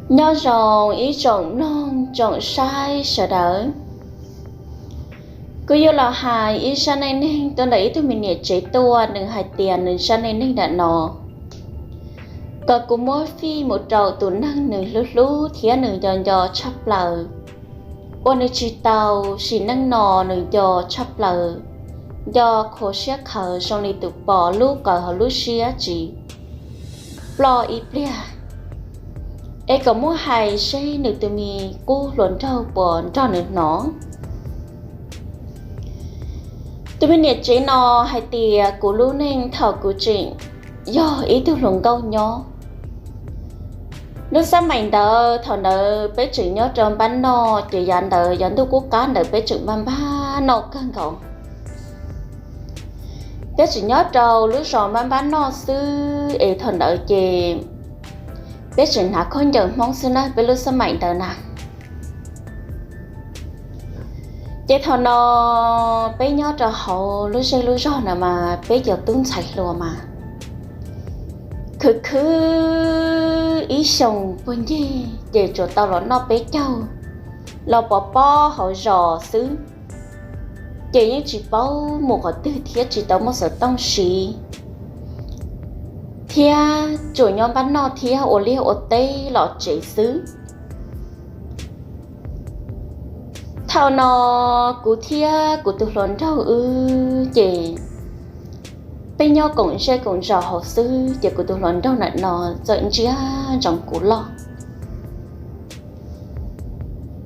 Nyob zoo ib tsoom mloog tsoom saib sawv daws. Kuv yuav los hais ib zaj neej neeg tuaj ntawm ib tug me niam tsev tuaj, nws hais tias nws zaj neej neeg ntawm no kom kuv muab fij mus rau tus neeg nws hlub hlub thiab nws nco nco tshaj plaws, uas nws tsis tau sim neej no, nws nco tshaj plaws, nco khuv siab khaws zoo li tus pos lub qawv hauv lub siab tsis ploj ib pliag, es kom muab hais seb nws tus me qub hluas nraug puas nrog nws hnov. Tus me niam tsev no hais tias kuv lub neej thaum kuv tseem yog ib tug hluas nkauj nyob, lub xab maim ntawd thaum ntawd peb tseem nyob rau npab noj, ces yav ntawd yog ntuj qub qab ntawd peb tseem npab npab noj kawg nkaus. Peb tseem nyob rau lub zos npab npab noj xwb es thaum ntawd ces peb tseem hnav khaub ncaws Hmoob xwb na, peb lub xab maim ntawd na. Ces thaum no peb nyob rau hauv lub zej lub zog na mas peb cov tub ntxhais hluas mas khwv khwv ib xyoos puag ncig ces tsuas tau los noj peb caug los pov pob hauv zos xwb, ces yeej tsis paub mus qhov twg thiab tsis tau muaj xov tooj siv, thiab tsuas nyob npab noj thiab ua liaj ua teb los tsev xwb. Thaum no kuv thiab kuv tus hluas nraug wb ces peb nyob koom zej koom zos hauv xwb, ces kuv tus hluas nraug ntawm no txawm ntsia ntsoov kuv loj.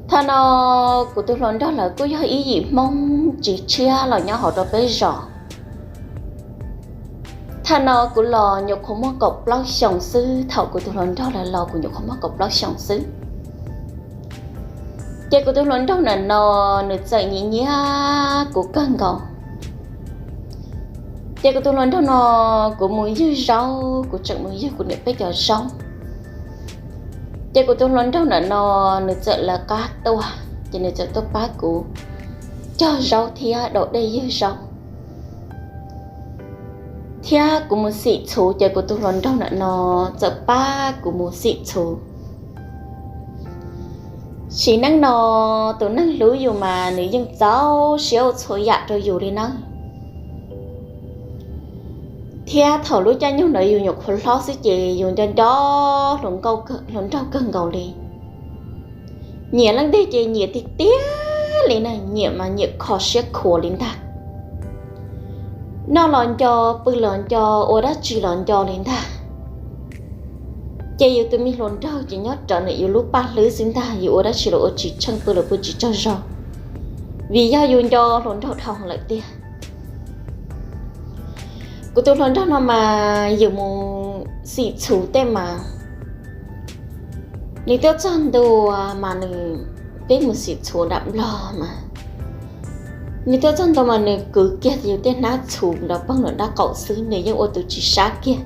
Thaum no kuv tus hluas nraug lawv kuj yog ib yim Hmoob tsis tshiab los nyob hauv rau peb zos. Thaum no kuv los nyuam qhuav muaj kaum plaub xyoos xwb, thaum kuv tus hluas nraug lawv los kuv nyuam qhuav muaj kaum plaub xyoos xwb. Ces kuv tus hluas nraug ntawm no nws txawm nyiam nyiam kuv kawg nkaus. Ces kuv tus hluas nraug no kuv mus ywg zaub, kuv tseem mus ywg kuv niam peb cov zaub. Ces kuv tus hluas nraug ntawm no nws txawm lawv qab tuaj, ces nws txawm tuaj pab kuv cog zaub thiab daus dej ywg zaub. Thiab kuv mus xim txhuv, ces kuv tus hluas nraug ntawm no txawm pab kuv mus xim txhuv. Sim neej no tus neeg hlub yus mas nws yeej txaus siab ua txhua yam rau yus li nawb. Thiab thaum lub caij nyoog ntawd yus nyuam qhuav hlob xwb ces yus nco nco hluas nraug kawg nkaus li. Nyiam leej twg ces nyiam tiag tiag li na, nyiam mas nyiam kho siab khuav li ntag. Noj los nco, pw los nco, ua dab tsi los nco li ntag. Ces yus tus me hluas nraug ces nyob rawv ntawm yus lub paj hlwb xwb ntag, yus ua dab tsi los ua tsis tsheej, pw los pw tsis tsaug zog, vim yog yus nco hluas nraug dhau lawm tiag. Kuv tus hluas nraug no mas yus mus xim txhuv tej mas nws tuaj txog ntua mas nws, peb mus xim txhuv nram Nplog mas nws tuaj txog ntua mas nws kwv kiag yus tej hnab txhuv nrov poog nram nraub qaum xwb, nws yeej ua tus tsis sab kiag,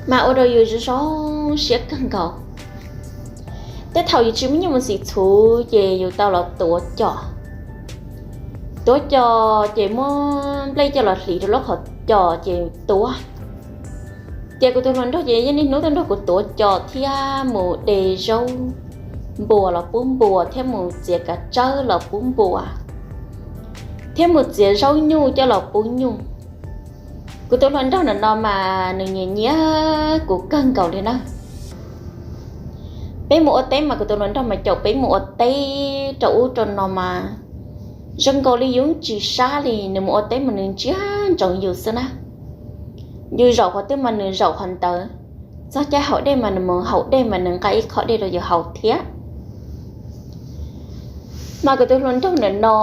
mas ua rau yus zoo zoo siab kawg nkaus. Tej thaum yus tsis muaj nyiaj mus xim txhuv ces yus tau los tuav cos. Tuav cos ces muab nplej coj los hliv rau lub qhov cos ces tuav. Ces kuv tus hluas nraug ces yeej niaj hnub tuaj nrog kuv tuav cos thiab mus de zaub npua los pub npua, thiab mus txiav kav tsawb los pub npua, thiab mus txiav zaub nyuj coj los pub nyuj. Kuv tus hluas nraug ntawm no mas nws nyiam nyiam kuv kawg nkaus li na. Peb mus ua teb mas kuv tus hluas nraug mas caum peb mus ua teb rau ub rau no mas zoo nkaus li yus tsis sab li, nws mus ua teb mas nws ntsia ntsoov yus xwb na. Yus zaum qhov twg mas nws zaum qhov ntawd. Txog caij haus dej mas nws mus haus dej mas nws nqa ib khob dej rau yus haus thiab. Mas kuv tus hluas nraug ntawm no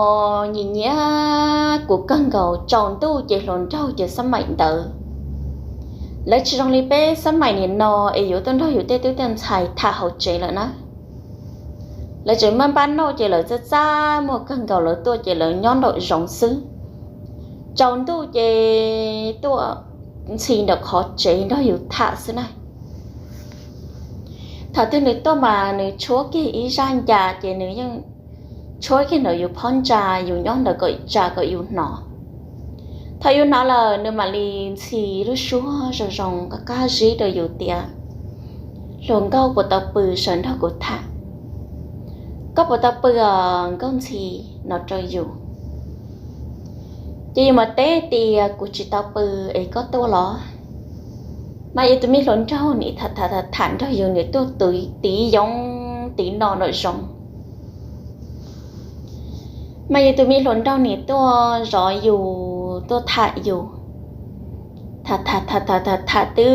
nyiam nyiam kuv kawg nkaus. Tsaus ntuj ces hluas nraug ces xab maim ntawd lawv tsis zoo li peb xab maim nim no es yuav tuaj nrog yus tej tub tej ntxhais tham hauv tsev lawm na. Lawv tseem maj npab noj ces lawv txaj txaj muag kawg nkaus, lawv tuaj ces lawv nyob nraum zoov xwb. Tsaus ntuj ces tuaj ntxhi ntawm qhov tsev nrog yus tham xwb na. Thaum twg nws tuaj mas nws tshuab kiag ib zaj ncas ces nws yeej tshuab kiag ntawm yus phab ntsa, yus nyob ntawd kom tsa kom yus hnov. Thaum yus hnov lawm nws mam li ntxhi lub suab zoo zoo qab qab zib rau yus tias, Tus nkauj puas tau pw sawv nrog kuv tham? Koj puas tau pw os nkauj ntxhi? No rau yus. Ces yus mas teb tias kuv tsis tau pw es koj tuaj los? Mas yus tus me hluas nraug nim tham tham tham nrog yus nim tuaj tiv yoov tiv no nram zoov. Mas yus tus me hluas nraug nim tuaj zov yus tuaj tham yus, tham tham tham tham tham twb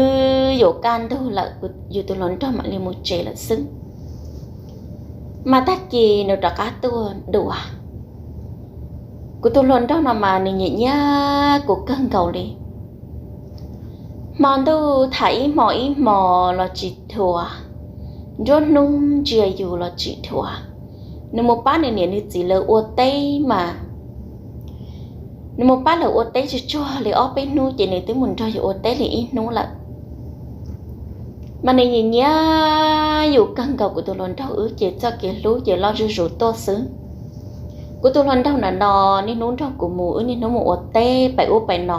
yuav kaj ntug lawm, yus tus hluas nraug mam li mus tsev lawm xwb. Mas tag kis nws rov qab tuaj dua. Kuv tus hluas nraug no mas nws nyiam nyiam kuv kawg nkaus li. Hmo ntuj tham ib hmo ib hmo los tsis dhuav, nruab hnub ntsia yus los tsis dhuav. Nws mus pab nws niam nws txiv lawv ua teb mas, nws mus pab lawv ua teb tsuag tsuag li ob peb hnub ces nws twb mus nrog yus ua teb li ib hnub lawm. Mas nws nyiam nyiam yus kawg nkaus kuv tus hluas nraug wb ces txoj kev hlub ces loj zuj zus tuaj xwb. Kuv tus hluas nraug ntawm no niaj hnub nrog kuv mus, wb niaj hnub mus ua teb pem ub pem no.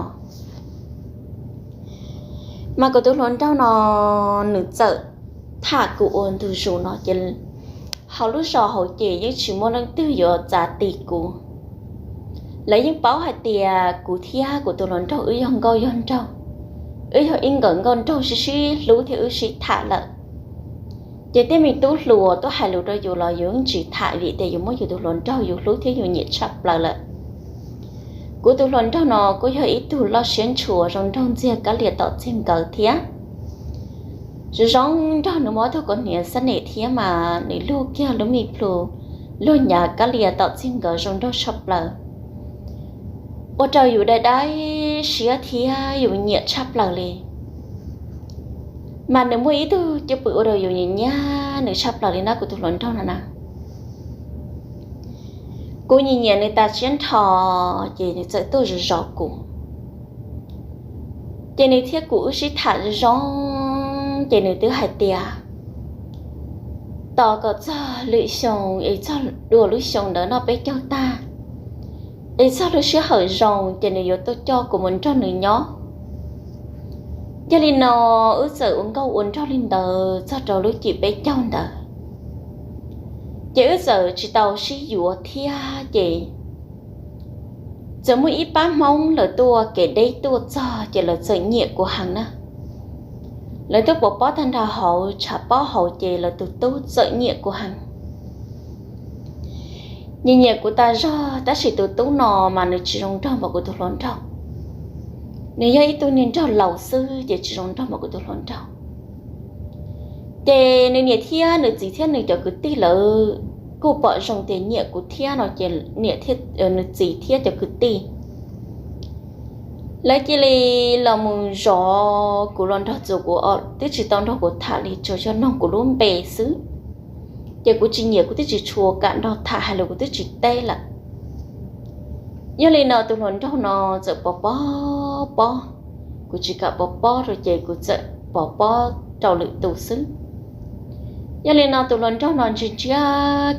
Mas kuv tus hluas nraug no nws txawm tham kuv ua ntu zus no ces hauv lub zos hauv ces yeej tsis muaj leej twg yuav txav ti kuv. Lawv yeej paub hais tias kuv thiab kuv tus hluas nraug wb yog nkauj yog nraug, wb yog ib nkawm nkauj nraug sib sib hlub thiab wb sib tham lawm. Ces tej me tub hluas tuaj hais lus rau yus los yus yeej tsis tham vim tias yus muab yus tus hluas nraug yus hlub thiab yus nyiam tshaj plaws lawm. Kuv tus hluas nraug no kuj yog ib tug loj siab ntshua zoo nraug ntxiag kab lias tom txiag nkawd thiab. Zoo zoo nraug nws muab tug kaus hniav xab nem thiab mas nws luag kiag lub me plhu, luag nyav kab lias tom txiag nkawd zoo nraug tshaj plaws, ua rau yus dai dai siab thiab yus nyiam tshaj plaws li. Mas nws muaj ib tug cwj pwm ua rau yus nyiam nyiam nws tshaj plaws li na kuv tus hluas nraug no na. Kuv nyiam nyiam nws tas siab nrho ces nws txawm tuaj zov zov kuv. Ces nws thiab kuv wb sib tham zoo zoo ces nws twb hais tias tos kom txog lwm xyoo es txog dua lub xyoo ntawd noj peb caug tag es txog lub sij hawm zoo ces nws yuav tuaj coj kuv mus nrog nws nyob. Yog li no wb txawm ua nkauj ua nraug li ntawd txog rau lub cim peb caug ntawd, ces wb txawm tsis tau sib yuav thiab ces txawm muaj ib pab Hmoob lawv tuaj kev deb tuaj txog ces lawv txawm nyiam kuv heev na. Lawv tuaj pov pob tag nrho hauv tshav pob hauv ces lawv tus tub txawm nyiam kuv heev. Nyiam nyiam kuv tas zog tab sis tus tub no mas nws tsis zoo nraug npaum kuv tus hluas nraug. Nws yog ib tug niag nraug laus xwb ces tsis zoo nraug npaum kuv tus hluas nraug. Ces nws niam thiab nws txiv thiab nws cov kwv tij lawv kuj pom zoo tias nyiam kuv thiab no ces niam thiab, nws txiv thiab cov kwv tij lawv cia li los mus zov kuv los nrog txuas kuv, twb tsis tau nrog kuv tham li, tsuas yog noog kuv lub npe xwb. Ces kuv tsis nyiam kuv twb tsis tshua kam nrog tham hais lus, kuv twb tsis teb lawm. Yog li no tus hluas nraug no txawm pov pob pob, kuv tsis kam pov pob rau ces kuv txawm pov pob rau lwm tus xwb. Yog li no tus hluas nraug no ntsia ntsia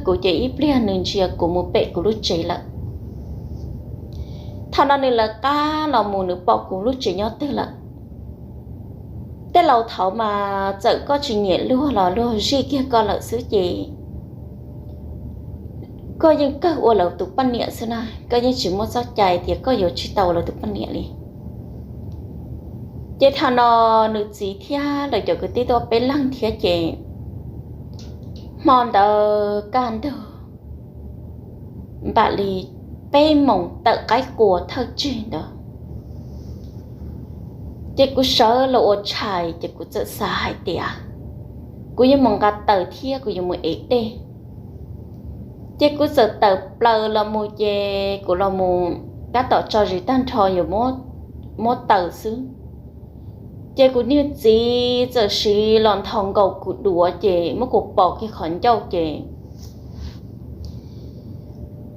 kuv ces ib pliag nws ntsia kuv mus pem kuv lub tsev lawm. Thaum no nws lawv qab los mus nws pom kuv lub tsev nyob twg lawm. Tej laus thaud mas txawm koj tsis nyiam luag los luag zij kiag koj lawm xwb ces koj yeej kawg ua lawv tus poj niam xwb na, koj yeej tsis muaj txoj cai tias koj yuav tsis tau ua lawv tus poj niam li. Ces thaum no nws txiv thiab lawv cov kwv tij tuaj peb leeg thiab ces hmo ntawd kaj ntug npaum li peb moos tawm qaib qua thawj tsig ntawd, ces kuv sawv los ua tshais ces kuv txawm xav hais tias kuv yuav mus nqa taws thiab kuv yuav mus ev dej. Ces kuv txawm tawm plaws los mus ces kuv los mus tab tom tso zis tag nrho yuav muab taws xwb, ces kuv niag txiv txawm siv los nthos nkaus kuv duav ces muab kuv pos kiag qhov ncauj ces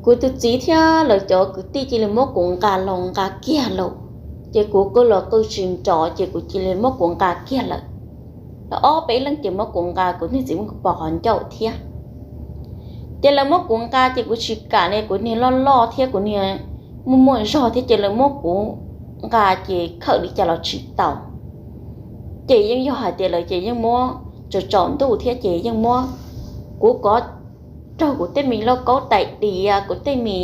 kuv tus txiv thiab lawv cov kwv tij cia li muab kuv nqa los nqa kiag lawm. Ces kuv qw los qw tsis nrov ces kuv cia li muab kuv nqa kiag lawm. Lawv ob peb leeg ces muab kuv nqa, kuv niag txiv muab kuv pos qhov ncauj thiab. Ces lawv muab kuv nqa ces kuv tsis kam li, kuv niag loj loj thiab kuv niag muaj muaj zog thiab ces lawv muab kuv nqa ces khawm li cas los tsis tau. Ces yeej yog hais tias lawv ces yeej muab tsaus tsaus ntuj thiab ces yeej muab kuv kov raug kuv tej me lauj kaub tais diav, kuv tej me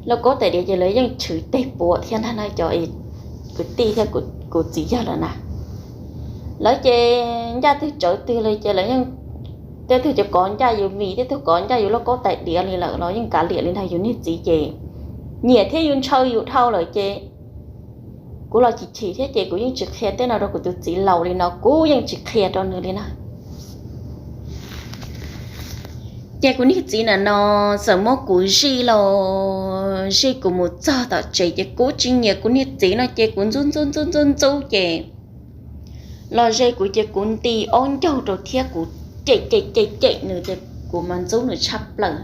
lauj kaub tais diav ces lawv yeej tshwv teg puav thiab ntag na cov kwv tij thiab kuv txiv yawg lawm na. Lawv ces ncaj twg tsawv twg li ces lawv yeej, tej tug ces kov ncaj yus mis, tej tug kov ncaj yus lauj kaub tais diav li lawm los yeej kav liam li ntag. Yus niag txiv ces nyiam thiab yus ntshaw yus dhau lawm ces kuv los chim chim thiab ces kuv yeej tsis qhia tej no rau kuv tus txiv laus li no, kuv yeej tsis qhia rau nws li na. Ces kuv niag txiv ntawm no txawm muab kuv zij los zij kuv mus txog tom tsev ces kuv tsis nyiam kuv niag txiv no ces kuv ntxub ntxub ntxub ntxub ntxub ces los ze kuv ces kuv nti ob ncaug rau thiab kuv cem cem cem cem nws ces kuv mas ntxub nws tshaj plaws.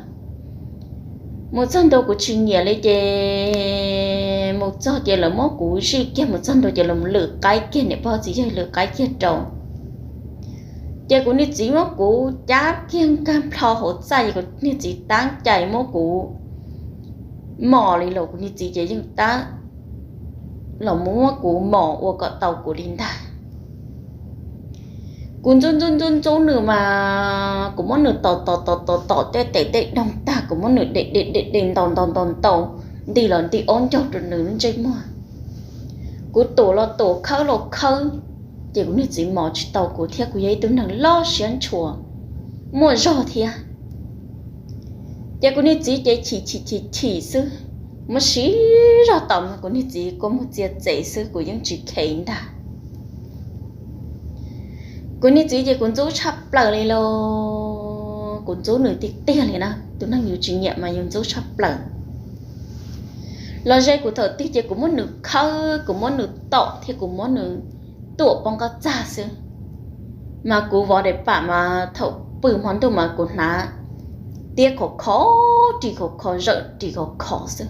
Mus txog ntua kuv tsis nyiam li ces mus txog ces lawv muab kuv zij kiag, mus txog ntua ces lawv lwm qaib kiag, niam pog txiv yawg lwm qaib kiag rau. Ces kuv niag txiv muab kuv cab kiag nkag plho hauv txaj ces kuv niag txiv tab cai muab kuv mos li los kuv niag txiv ces yeej tab los muab kuv mos ua kom tau kuv li ntag. Kuv ntxub ntxub ntxub ntxub nws mas kuv muab nws tom tom tom tom tom tej tes tej doog tag, kuv muab nws de de de de ntaus ntaus ntaus ntaus, nti los nti ob ncaug rau nws lub ntsej muag. Kuv tuam los tuam khawb los khawb, ces kuv niag txiv mos tsis tau kuv thiab kuv yog ib tug neeg loj siab ntshua muaj zog thiab. Ces kuv niag txiv ces chim chim chim chim xwb, muab siv zog tom mas kuv niag txiv kua muag txia txev xwb kuv yeej tsis khev ntag. Kuv niag txiv ces kuv ntxub tshaj plaws li los kuv ntxub nws tiag tiag li na, tus neeg yus tsis nyiam mas yus ntxub tshaj plaws. Los ze kuv thaum twg ces kuv muab nws khawb, kuv muab nws tom thiab kuv muab nws tuam poob qab txag xwb. Mas kuv vov daim pam mas thaum pw hmo ntuj mas kuv hnav tiab khov kho, ris khov kho, zawm ris khov kho xwb.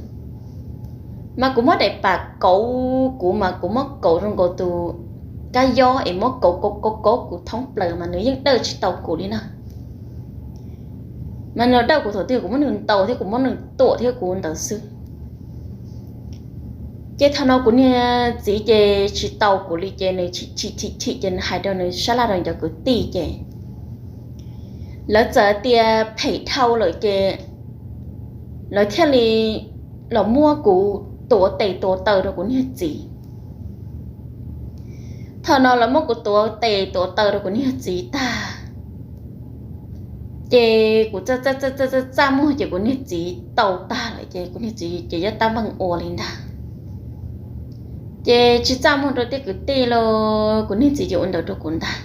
Mas kuv muab daim pam kauv, kuv mas kuv muab kauv zoo nkaus tus kab yob es muab kauv kauv kauv kauv kuv thoob plaws mas nws yeej dawj tsis tau kuv li na. Mas nws dawj kuv thaum twg kuv muab nws ntaus thiab kuv muab nws tuam thiab kuv ntawd xwb. Ces thaum no kuv niag txiv ces tsis tau kuv li ces nws chim chim chim chim ces nws hais rau nws sab laj rau cov kwv tij ces lawv txawm tias phem dhau lawm ces lawv thiaj li los muab kuv tuav tes tuav taw rau kuv niag txiv. Thaum no lawv muab kuv tuav tes tuav taw rau kuv niag txiv tag, ces kuv txaj txaj muag ces kuv niag txiv tau tag lawm ces kuv niag txiv ces yuav tab meeg ua li ntag. Ces tsis txaj muag rau tej kwv tij los kuv niag txiv ces ua ntawd rau kuv ntag.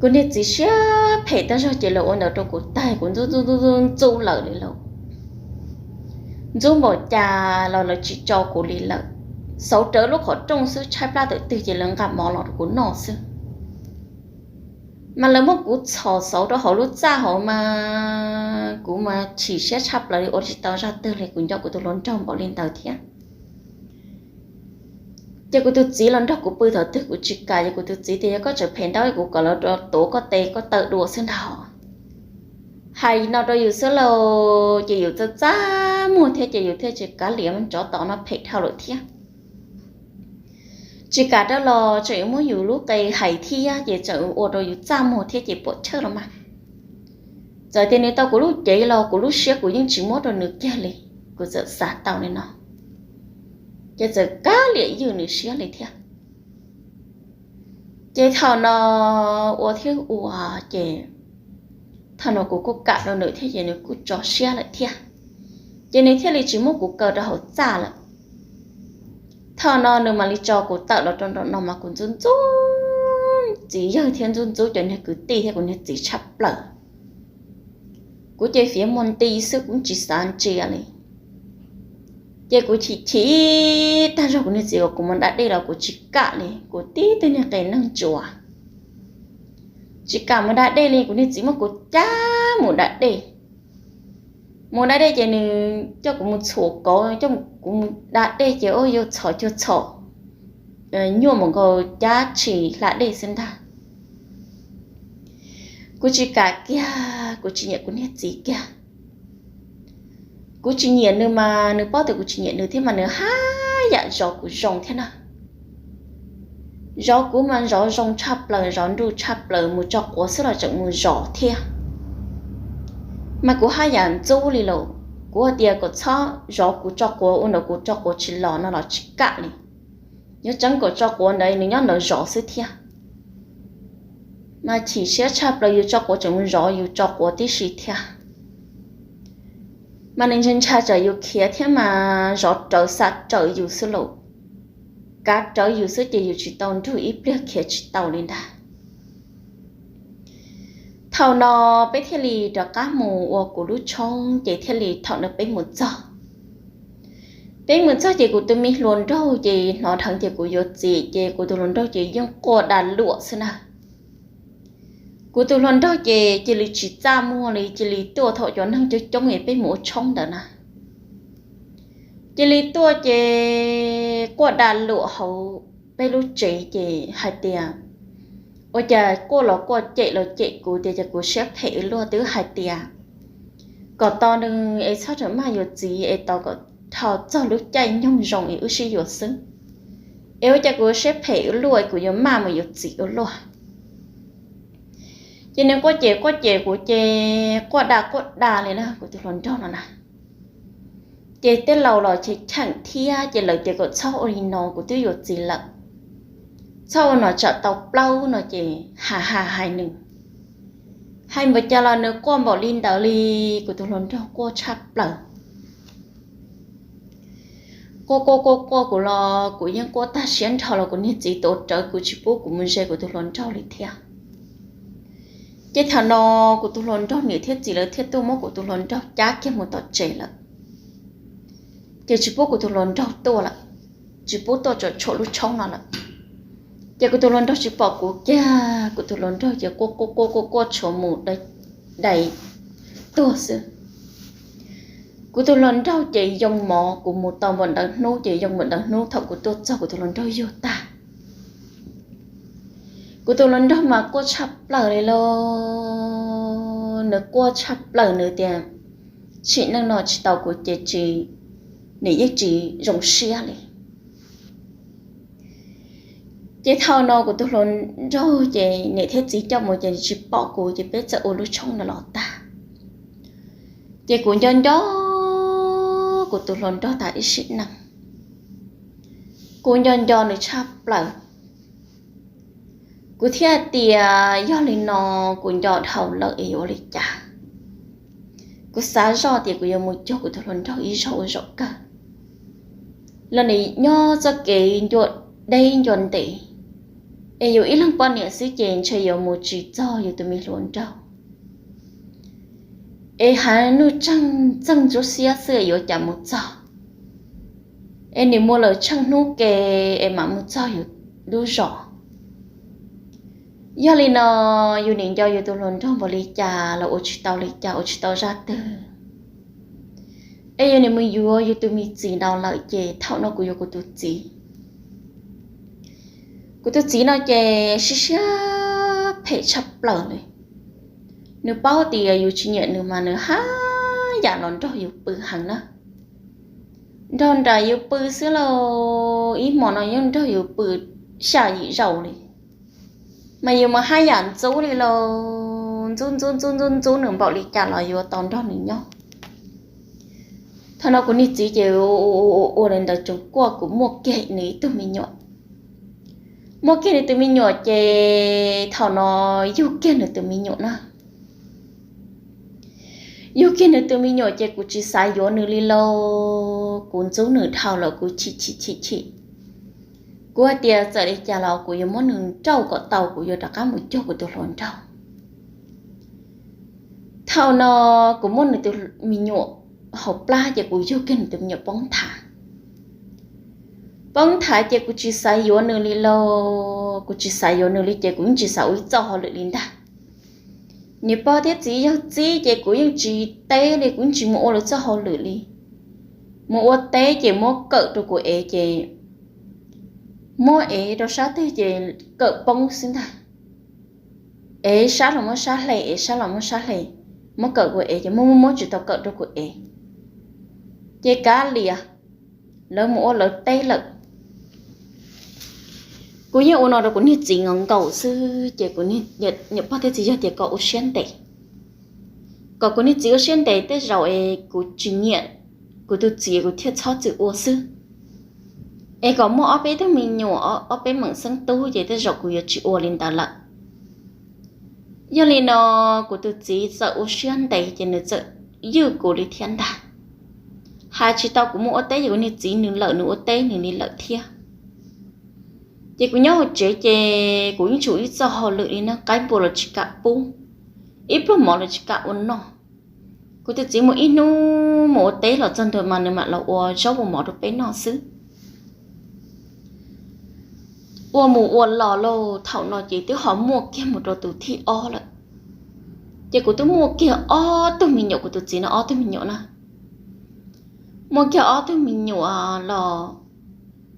Kuv niag txiv siab phem tag zog ces lawv ua ntawd rau kuv tag, kuv ntxub ntxub ntxub ntxub lawm li lauj. Ntxub npaum cas los lawv tsis tso kuv li lawm. Xauv rawv lub qhov rooj xwb, tshaib plab tawm twg ces lawv nqa mov los rau kuv noj xwb. Mas lawv muab kuv txhom xauv rau hauv lub txaj hauv mas kuv mas chim siab tshaj plaws li, ua tsis tau zaj twg li, kuv nco kuv tus hluas nraug npaum li ntawd thiab. Ces kuv tus txiv los nrog kuv pw thaum twg kuv tsis kam, ces kuv tus txiv tias yog koj tseem phem ntau kuv kom lawv tuav koj tes koj taw dua xwb ntag. Hais no rau yus xwb lauj, ces yus txaj txaj muag thiab ces yus thiaj tsis kav liam mas tsov tom no phem dhau lawm thiab. Tsis kam rau los tseem yuav muab yus lub qe hais thiab ces tseem ua rau yus txaj muag thiab ces puam chawj los mas. Txawm tias nws tau kuv lub cev los kuv lub siab kuv yeej tsis muab rau nws kiag li, kuv txawm xav tau li no. Ces txawm kav liam ywj nws siab li thiab. Ces thaum no ua thiab ua ces thaum no kuv kuj kam rau nws thiab ces nws kuj tso siab lawm thiab. Ces nws thiaj li tsis muab kuv kaw rau hauv txaj lawm. Thaum no nws mam li tso kuv tawm los rau nraum no mas kuv ntxub ntxub txiv yawg thiab ntxub ntxub cov niag kwv tij thiab kuv niag txiv tshaj plaws. Kuv ces fiav muag nti xwb kuv tsis xav ntsia li. Ces kuv chim chim tag zog kuv niag txiv kom kuv mus da dej los kuv tsis kam li, kuv tib tug niag qe neeg tsuas tsis kam mus da dej li. Kuv niag txiv muab kuv cab mus da dej. Mus da dej ces nws coj kuv mus txhuam kauv, coj kuv mus da dej ces ua yuav txhom cuag txhom nyuaj mus nkaus cab tshis hla dej xwb ntag. Kuv tsis kam kiag, kuv tsis nyiam kuv niag txiv kiag. Kuv tsis nyiam nws mas nws paub tias kuv tsis nyiam nws thiab mas nws haj yam zov kuv zoo thiab na. Zov kuv mas zov zoo tshaj plaws, zov nruj tshaj plaws, mus tso quav xwb los tseem mus zov thiab. Mas kuv haj yam ntxub li lawm, kuv hais tias kom txhob zov kuv tso quav, ua ntawd kuv tso quav tsis los no los tsis kam li. Yuav tseev kom tso quav ntawd nws nyob ntawd zov xwb thiab. Mas chim siab tshaj plaws, yus tso quav tseem mus zov yus tso quav tib si thiab. Mas nws ntshai ntshai tsam yus khiav thiab mas zov rawv xa rawv yus xwb lauj. Kav rawv yus xwb ces yus tsis tau nrug ib pliag khiav tsis tau li ntag. Thaum no peb thiaj li rov qab mus ua kuv lub tshoob ces thiaj li thaum no peb mus txog, peb mus txog ces kuv tus me hluas nraug ces hnov dheev tias kuv yuav txiv ces kuv tus hluas nraug ces yeej quaj dag luam xwb na. Kuv tus hluas nraug ces cia li tsis txaj muag li, cia li tuaj thaum cov neeg coob coob es peb mus ua tshoob ntawd na. Cia li tuaj ces quaj dag luam hauv peb lub tsev ces hais tias, ua cas quaj los quaj cem los cem kuv tias cas kuv siab phem ua luaj, twb hais tias kom tos nws es txhob rawm maj yuav txiv es tos kom dhau txog lub caij nyoog zoo es wb sib yuav xwb. Es ua cas kuv siab phem ua luaj es kuv yuav maj mus yuav txiv ua luaj. Ces nws quaj ces quaj ces kuv ces quaj dag quaj dag li na kuv tus hluas nraug no na. Ces tej laus los cheem cheem thiab ces lawv tias kom txhob ua li no, kuv twb yuav txiv lawm. Txhob ua no tsam tau plaub no ces ha ha hais nws. Hais npaum cas los nws quaj npaum li ntawd li, kuv tus hluas nraug quaj tshaj plaws. Quaj quaj quaj quaj kuv los kuv yeej quaj tag siab nrho los kuv niag txiv tuav rawv kuv tsis pub kuv mus ze kuv tus hluas nraug li thiab. Ces thaum no kuv tus hluas nraug niam thiab txiv lawv thiaj tuaj muab kuv tus hluas nraug cab kiag mus tom tsev lawm. Ces tsis pub kuv tus hluas nraug tuaj lawm, tsis pub tuaj tsom tshuam lub tshoob no lawm. Ces kuv tus hluas nraug tsis pom kuv kiag, kuv tus hluas nraug ces quaj quaj quaj quaj quaj tshuav mus dai tuag xwb. Kuv tus hluas nraug ces yoo mov, kuv mus tau npaum ntawd hnub ces yoo npaum ntawd hnub, thaum kuv tuaj txog kuv tus hluas nraug yug tag. Kuv tus hluas nraug mas quaj tshaj plaws li lauj, nws quaj tshaj plaws, nws tias sim neej no tsis tau kuv ces tsis, nws yeej tsis zoo siab li. Ces thaum no kuv tus hluas nraug ces niam thiab txiv coj mus ces tsis pom kuv ces peb txawm ua lub tshoob no los tag. Ces kuv nco nco kuv tus hluas nraug tas ib sim neej, kuv nco nco nws tshaj plaws. Kuv thiaj tias yog li no kuv nco dhau lawm es yuav ua li cas. Kuv xav zoj tias kuv yuav mus cuag kuv tus hluas nraug ib zaug ua zaum kawg los nws nyob txoj kev ncua deb ncua ntev, es yus ib leeg poj niam xwb ces ntshe yuav mus tsis txog yus tus me hluas nraug. Es hav nuj txeeg ntxub siab xwb yuav cas mus txog, es nim muaj lawm tsheej hnub ke es mam mus txog yus lub zos. Yog li no yus nim nco yus tus hluas nraug npaum li cas los ua tsis tau li cas, ua tsis tau zaj twg. Es yus nim mus yuav yus tus me txiv no lawm ces thaum no kuv yuav kuv tus txiv. Kuv tus txiv no ces siab siab phem tshaj plaws li. Nws paub tias yus tsis nyiam nws mas nws haj yam los nrog yus pw heev na. Nrog nraim yus pw xwb lauj, ib hmo no yeej nrog yus pw xya yim zaus li. Mas yus mas haj yam ntxub li lauj, ntxub ntxub ntxub ntxub ntxub nws npaum li cas los yuav tau nrog nws nyob. Thaum no kuv niag txiv ces ua li ntawd tsoos kuaj kuv muaj kiag nws ib tug me nyuam. Muaj kiag nws tus me nyuam ces thaum no yug kiag nws tus me nyuam na. Yug kiag nws tus me nyuam ces kuv tsis xav yuav nws li lauj, kuv ntxub nws dhau lawm kuv chim chim chim chim. Kuv hais tias txawm li cas los kuv yuav muab nws nrauj kom tau kuv yuav rov qab mus cuag kuv tus hluas nraug. Thaum no kuv muab nws tus me nyuam hauv plab ces kuv yug kiag nws tus me nyuam poob nthav. Poob nthav ces kuv tsis xav yuav nws li lauj, kuv tsis xav yuav nws li ces kuv yeej tsis xav ua ib txoj hauj lwm li ntag. Niam pog thiab txiv yawg txib ces kuv yeej tsis teb li, kuv yeej tsis mus ua lawv txoj hauj lwm li. Mus ua teb ces muab kawm rau kuv ev ces muab ev rau sab twg ces kawm poob xwb ntag. Ev sab los muab sab hle, ev sab los muab sab hle, muab kawm kuv ev ces muab muab muab tsis tau kawm rau kuv ev. Ces kav liam, lawv mus ua lawv teb lawm. Kuv yeej ua no rau kuv niag txiv nkaus nkaus xwb ces kuv niag, niam pog thiab txiv yawg tias kom ua siab ntev, kom kuv niag txiv ua siab ntev, tej zaum es kuv tsis nyiam kuv tus txiv kuv thiaj txhob txwm ua xwb. Es kom muaj ob peb tug me nyuam, ob peb meem xeeb tub ces tej zaum kuv yuav tsis ua li ntawd lawm. Yog li no, kuv tus txiv txawm ua siab ntev ces nws txawm ywj kuv li thiab ntag. Hais tsis tau kuv mus ua teb ces kuv niag txiv nws lawm nws ua teb nws li lawm thiab. Ces kuv nyob hauv tsev ces kuv yeej tsum ib txoj hauj lwm li no, qaib npua los tsis kam pub, ib pluag mov los tsis kam ua noj. Kuv tus txiv mus ib hnub mus ua teb los txog ntua mas nws mam los ua zaub ua mov rau peb noj xwb. Ua mus ua los lauj, thaum no ces twb ho muaj kiag mus rau tus thib ob lawm. Ces kuv twb muaj kiag ob tug me nyuam, kuv tus txiv no ob tug me nyuam na. Muaj kiag ob tug me nyuam los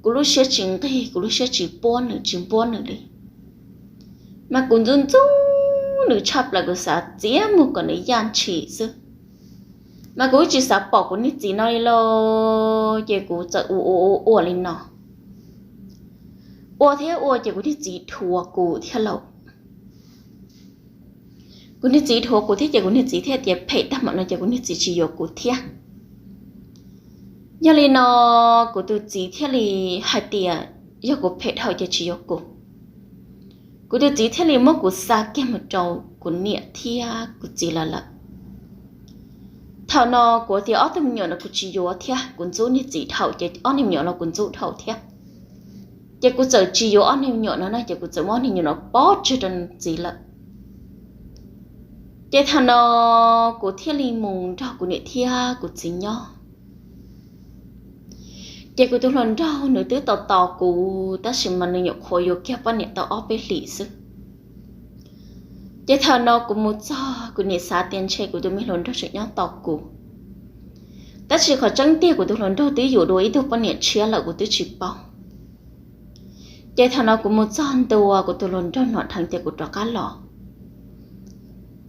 kuv lub siab tsis nqig, kuv lub siab tsis puab nws, tsis npuab nws li. Mas kuv ntxub ntxub nws tshaj plaws, kuv xav txiav muag kom nws yaj ntshis xwb. Mas kuv tsis xav pom kuv niag txiv no li lauj, ces kuv txawm ua ua ua ua li no. Ua thiab ua ces kuv niag txiv dhuav kuv thiab lauj. Kuv niag txiv dhuav kuv thiab ces kuv niag txiv thiaj tias phem tag mam no ces kuv niag txiv tsis yuav kuv thiab. Yog li no, kuv tus txiv thiaj li hais tias yog kuv phem dhau ces tsis yuav kuv. Kuv tus txiv thiaj li muab kuv xa kiag mus rau kuv niam thiab kuv txiv lawv lawm. Thaum no kuv tias ob tug me nyuam no kuv tsis yuav thiab, kuv ntxub niag txiv dhau ces ob niag me nyuam los kuv ntxub dhau thiab. Ces kuv txawm tsis yuav ob niag me nyuam no na, ces kuv txawm muab ob niag me nyuam no pov tseg rau nws txiv lawm. Ces thaum no kuv thiaj li mus nrog kuv niam thiab kuv txiv nyob. Ces kuv tus hluas nraug nws twb tos tos kuv tab sis mas nws nyuam qhuav yuav kiag poj niam tau ob peb hlis xwb. Ces thaum no kuv mus txog kuv niam xav tias ntshe kuv tus me hluas nraug tseem nyob tos kuv. Tab sis qhov tseeb tiag kuv tus hluas nraug twb yuav dua ib tug poj niam tshiab lawm kuv twb tsis paub. Ces thaum no kuv mus txog ntua kuv tus hluas nraug hnov dheev tias kuv rov qab los.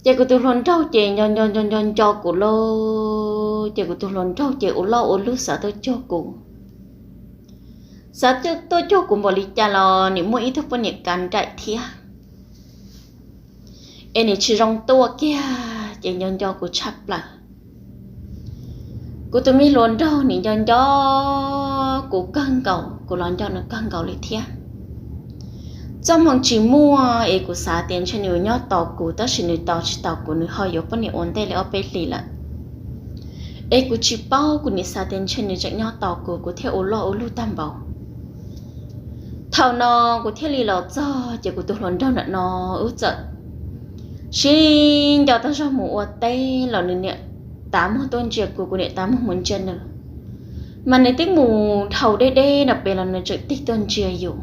Ces kuv tus hluas nraug ces nco nco nco nco nco kuv lauj, ces kuv tus hluas nraug ces ua loj ua lug xav tuaj cuag kuv. Xav tuaj cuag kuv npaum li cas los nim muaj ib tug poj niam kav nraim thiab, es nim tsis zoo tuaj kiag ces nco nco kuv tshaj plaws. Kuv tus me hluas nraug nim nco nco kuv kawg nkaus, kuv los nco nws kawg nkaus li thiab. Txoj hmoo tsis muaj es kuv xav tias ntshe nws yuav nyob tos kuv tab sis nws tos tsis tos kuv, nws ho yuav poj niam ua ntej li ob peb hlis lawm. Es kuv tsis paub, kuv nim xav tias ntshe nws tseem nyob tos kuv, kuv thiaj ua loj ua lug tag npaum. Thaum no kuv thiaj li los txog ces kuv tus hluas nraug ntawm no wb txawm sib nco tag zog mus ua teb los nws niam tav muag tuaj ntsia kuv, kuv niam tav muag mus ntsia nws. Mas nws twb mus dhau deb deb no pem los nws tseem tig tuaj ntsia yus.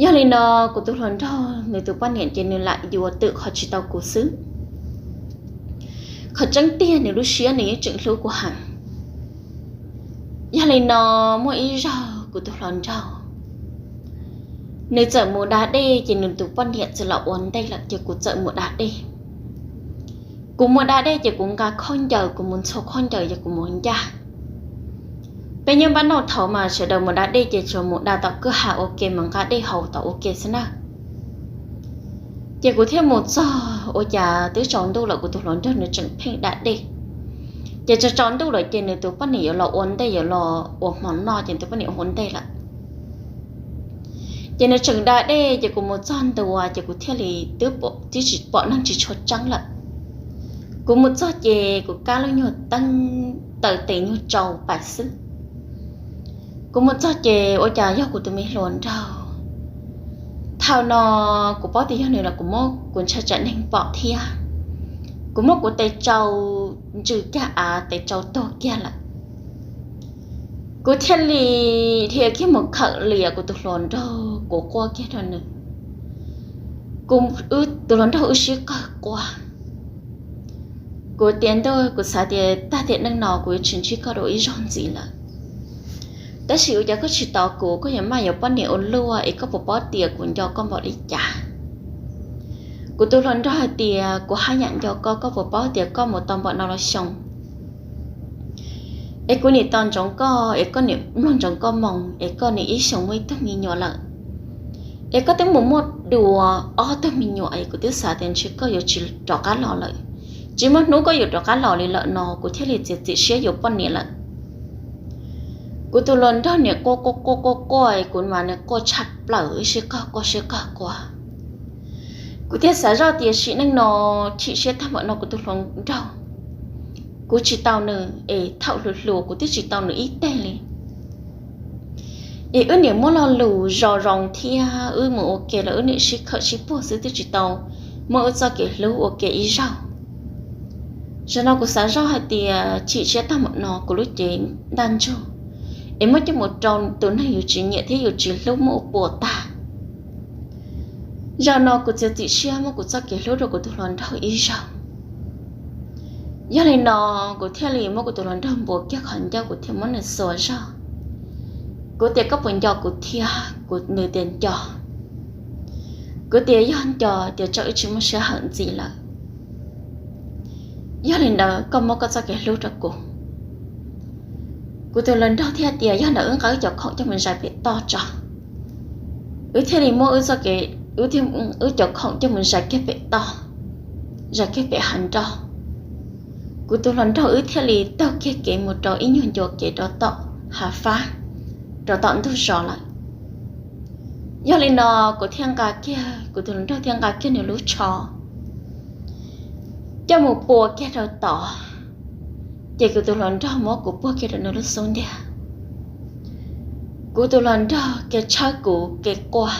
Yog li no kuv tus hluas nraug nws tus poj niam ces nws lam yuav twm qhov tsis tau kuv xwb. Qhov tseeb tiag nws lub siab nws yeej tseem hlub kuv heev. Yog li no muaj ib zaug kuv tus hluas nraug nws txawm mus da dej ces nws tus poj niam txawm los ua ntej lawm ces kuv txawm mus da dej. Kuv mus da dej ces kuv nqa khaub ncaws, kuv mus ntxhua khaub ncaws ces kuv mus ncaj. Peb nyob npab noj thaud mas sawv daws mus da dej ces tsuas mus da tom kwj ha ua ke, mus nqa dej haus tom ua ke xwb na. Ces kuv thiaj mus txog ua cas twb tsaus ntuj lawm, kuv tus hluas nraug nws tseem pheej da dej. Ces tsaus tsaus ntuj lawm ces nws tus poj niam yuav los ua ntej, yuav los ua hmo noj ces nws tus poj niam ua ntej lawm. Ces nws tseem da dej ces kuv mus txog ntua ces kuv thiaj li twb pom, twb tsis pom neeg, tsis tshua tseeb lawm. Kuv mus txog ces kuv kab lub nyuag teeb taw tes nyuag tsau pais xwb. Kuv mus txog ces ua cas yog kuv tus me hluas nraug. Thaum no kuv paub tias yog nws los kuv muab, kuv ntshai tsam neeg pom thiab. Kuv muab kuv tes tsau ntsws kiag av, tes tsau tuag kiag lawm. Kuv thiaj li dhia kiag mus khawm lias kuv tus hluas nraug, kuv quaj kiag rau nws. Kuv, tus hluas nraug wb sib qawg quaj. Kuv tias ntuj, kuv xav tias tag tiam neej no kuv yuav tsis ntsib koj dua ib zaug ntxiv lawm. Tab sis ua cas koj tsis tos kuv, koj yuav maj yuav poj niam ua luaj es koj puas paub tias kuv nco koj npaum li cas? Kuv tus hluas nraug hais tias kuv haj yam nco koj, koj puas paub tias koj mus tau npaum no los xyoo? Es kuv nim tos ntsoov koj, es koj nim mloog ntsoov koj moo, es koj nim ib xyoos muaj ib tug me nyuam lawm, es koj twb mus muaj dua ob tug me nyuam, es kuv twb xav tias ntshe koj yuav tsis rov qab los lawm, tsis muaj hnub koj yuav rov qab los li lawm no, kuv thiaj li txiav txim siab yuav poj niam lawm. Kuv tus hluas nraug nim quaj quaj quaj quaj quaj, kuv mas nim quaj tshaj plaws, ib sij quaj ib sij quaj. Kuv thiaj xav zoj tias sim neej no chim siab tag npaum no kuv tus hluas nraug, kuv tsis tau nws es thaum hluas hluas kuv twb tsis tau nws ib teg li. Es wb nim muab lo lus zoo zoo thiab wb mus ua ke los wb nim sib khawm sib puag xwb, twb tsis tau muab wb txoj kev hlub ua ke ib zaug. Zaum no kuv xav zoj hais tias chim siab tag npaum no kuv lub cev ntaj ntsug es muab coj mus rau tus neeg yus tsis nyiam thiab yus tsis hlub muab ua puas tag. Zaum no kuv txiav txim siab muab kuv txoj kev hlub rau kuv tus hluas nraug ib zaug. Yog li no kuv thiaj li muab kuv tus hluas nraug npuas kiag qhov ncauj, kuv thiaj muab nws xuas zog. Kuv tias koj puas nco kuv thiab? Kuv, nws tias nco. Kuv tias yog nco ces tso wb tsis muaj sij hawm ntxiv lawm. Yog li ntawd koj muab koj txoj kev hlub rau kuv. Kuv tus hluas nraug thiaj tias yog ntawd wb nqa wb cov khoom coj mus zais pem toj tso. Wb thiaj li muab wb cov khoom coj mus zais kiag pem toj, zais kiag pem hav nroj. Kuv tus hluas nraug wb thiaj li taug kiag kev mus rau ib nyuag ncua kev rau tom hav fab, rau tom ntug zos lawm. Yog li no kuv thiaj nqa kiag, kuv tus hluas nraug thiaj nqa kiag nws lub tsho coj mus pua kiag rau tod, ces kuv tus hluas nraug muab kuv puag kiag rau nws lub xub ntiag. Kuv tus hluas nraug kev tshawb kuv kev quaj.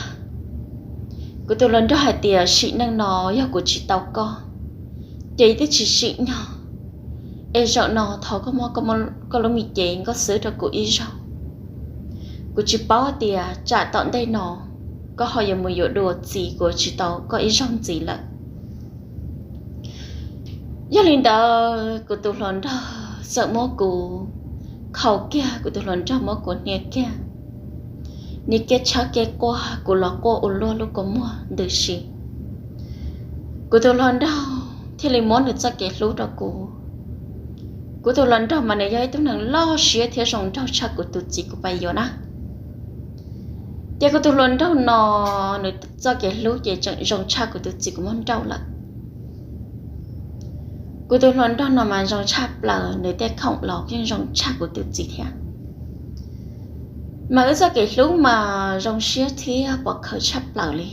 Kuv tus hluas nraug hais tias sim neej no yog kuv tsis tau koj ces twb tsis sim nyog, es zaum no thov koj muab koj lub me cev nkauj xwb rau kuv ib zaug. Kuv tsis paub tias tsam tom ntej no koj ho yuav mus yuav dua txiv kuv tsis tau koj ib zaug ntxiv lawm. Yog li ntawd kuv tus hluas nraug txawm muab kuv khau kiag, kuv tus hluas nraug muab kuv hnia kiag, nws kev tshawb kev quaj, kuv los quaj ua luaj lub kua muag ntws si. Kuv tus hluas nraug thiaj li muab nws txoj kev hlub rau kuv. Kuv tus hluas nraug mas nws yog ib tug neeg loj siab thiab zoo nraug tshaj kuv tus txiv kuv pab yuav na. Ces kuv tus hluas nraug no nws txoj kev hlub ces tseem zoo tshaj kuv tus txiv kuv muab nrauj lawm. Kuv tus hluas nraug no mas zoo tshaj plaws, nws tej khoom los yeej zoo tshaj kuv tus txiv thiab. Mas wb txoj kev hlub mas zoo siab thiab pov khawv tshaj plaws li.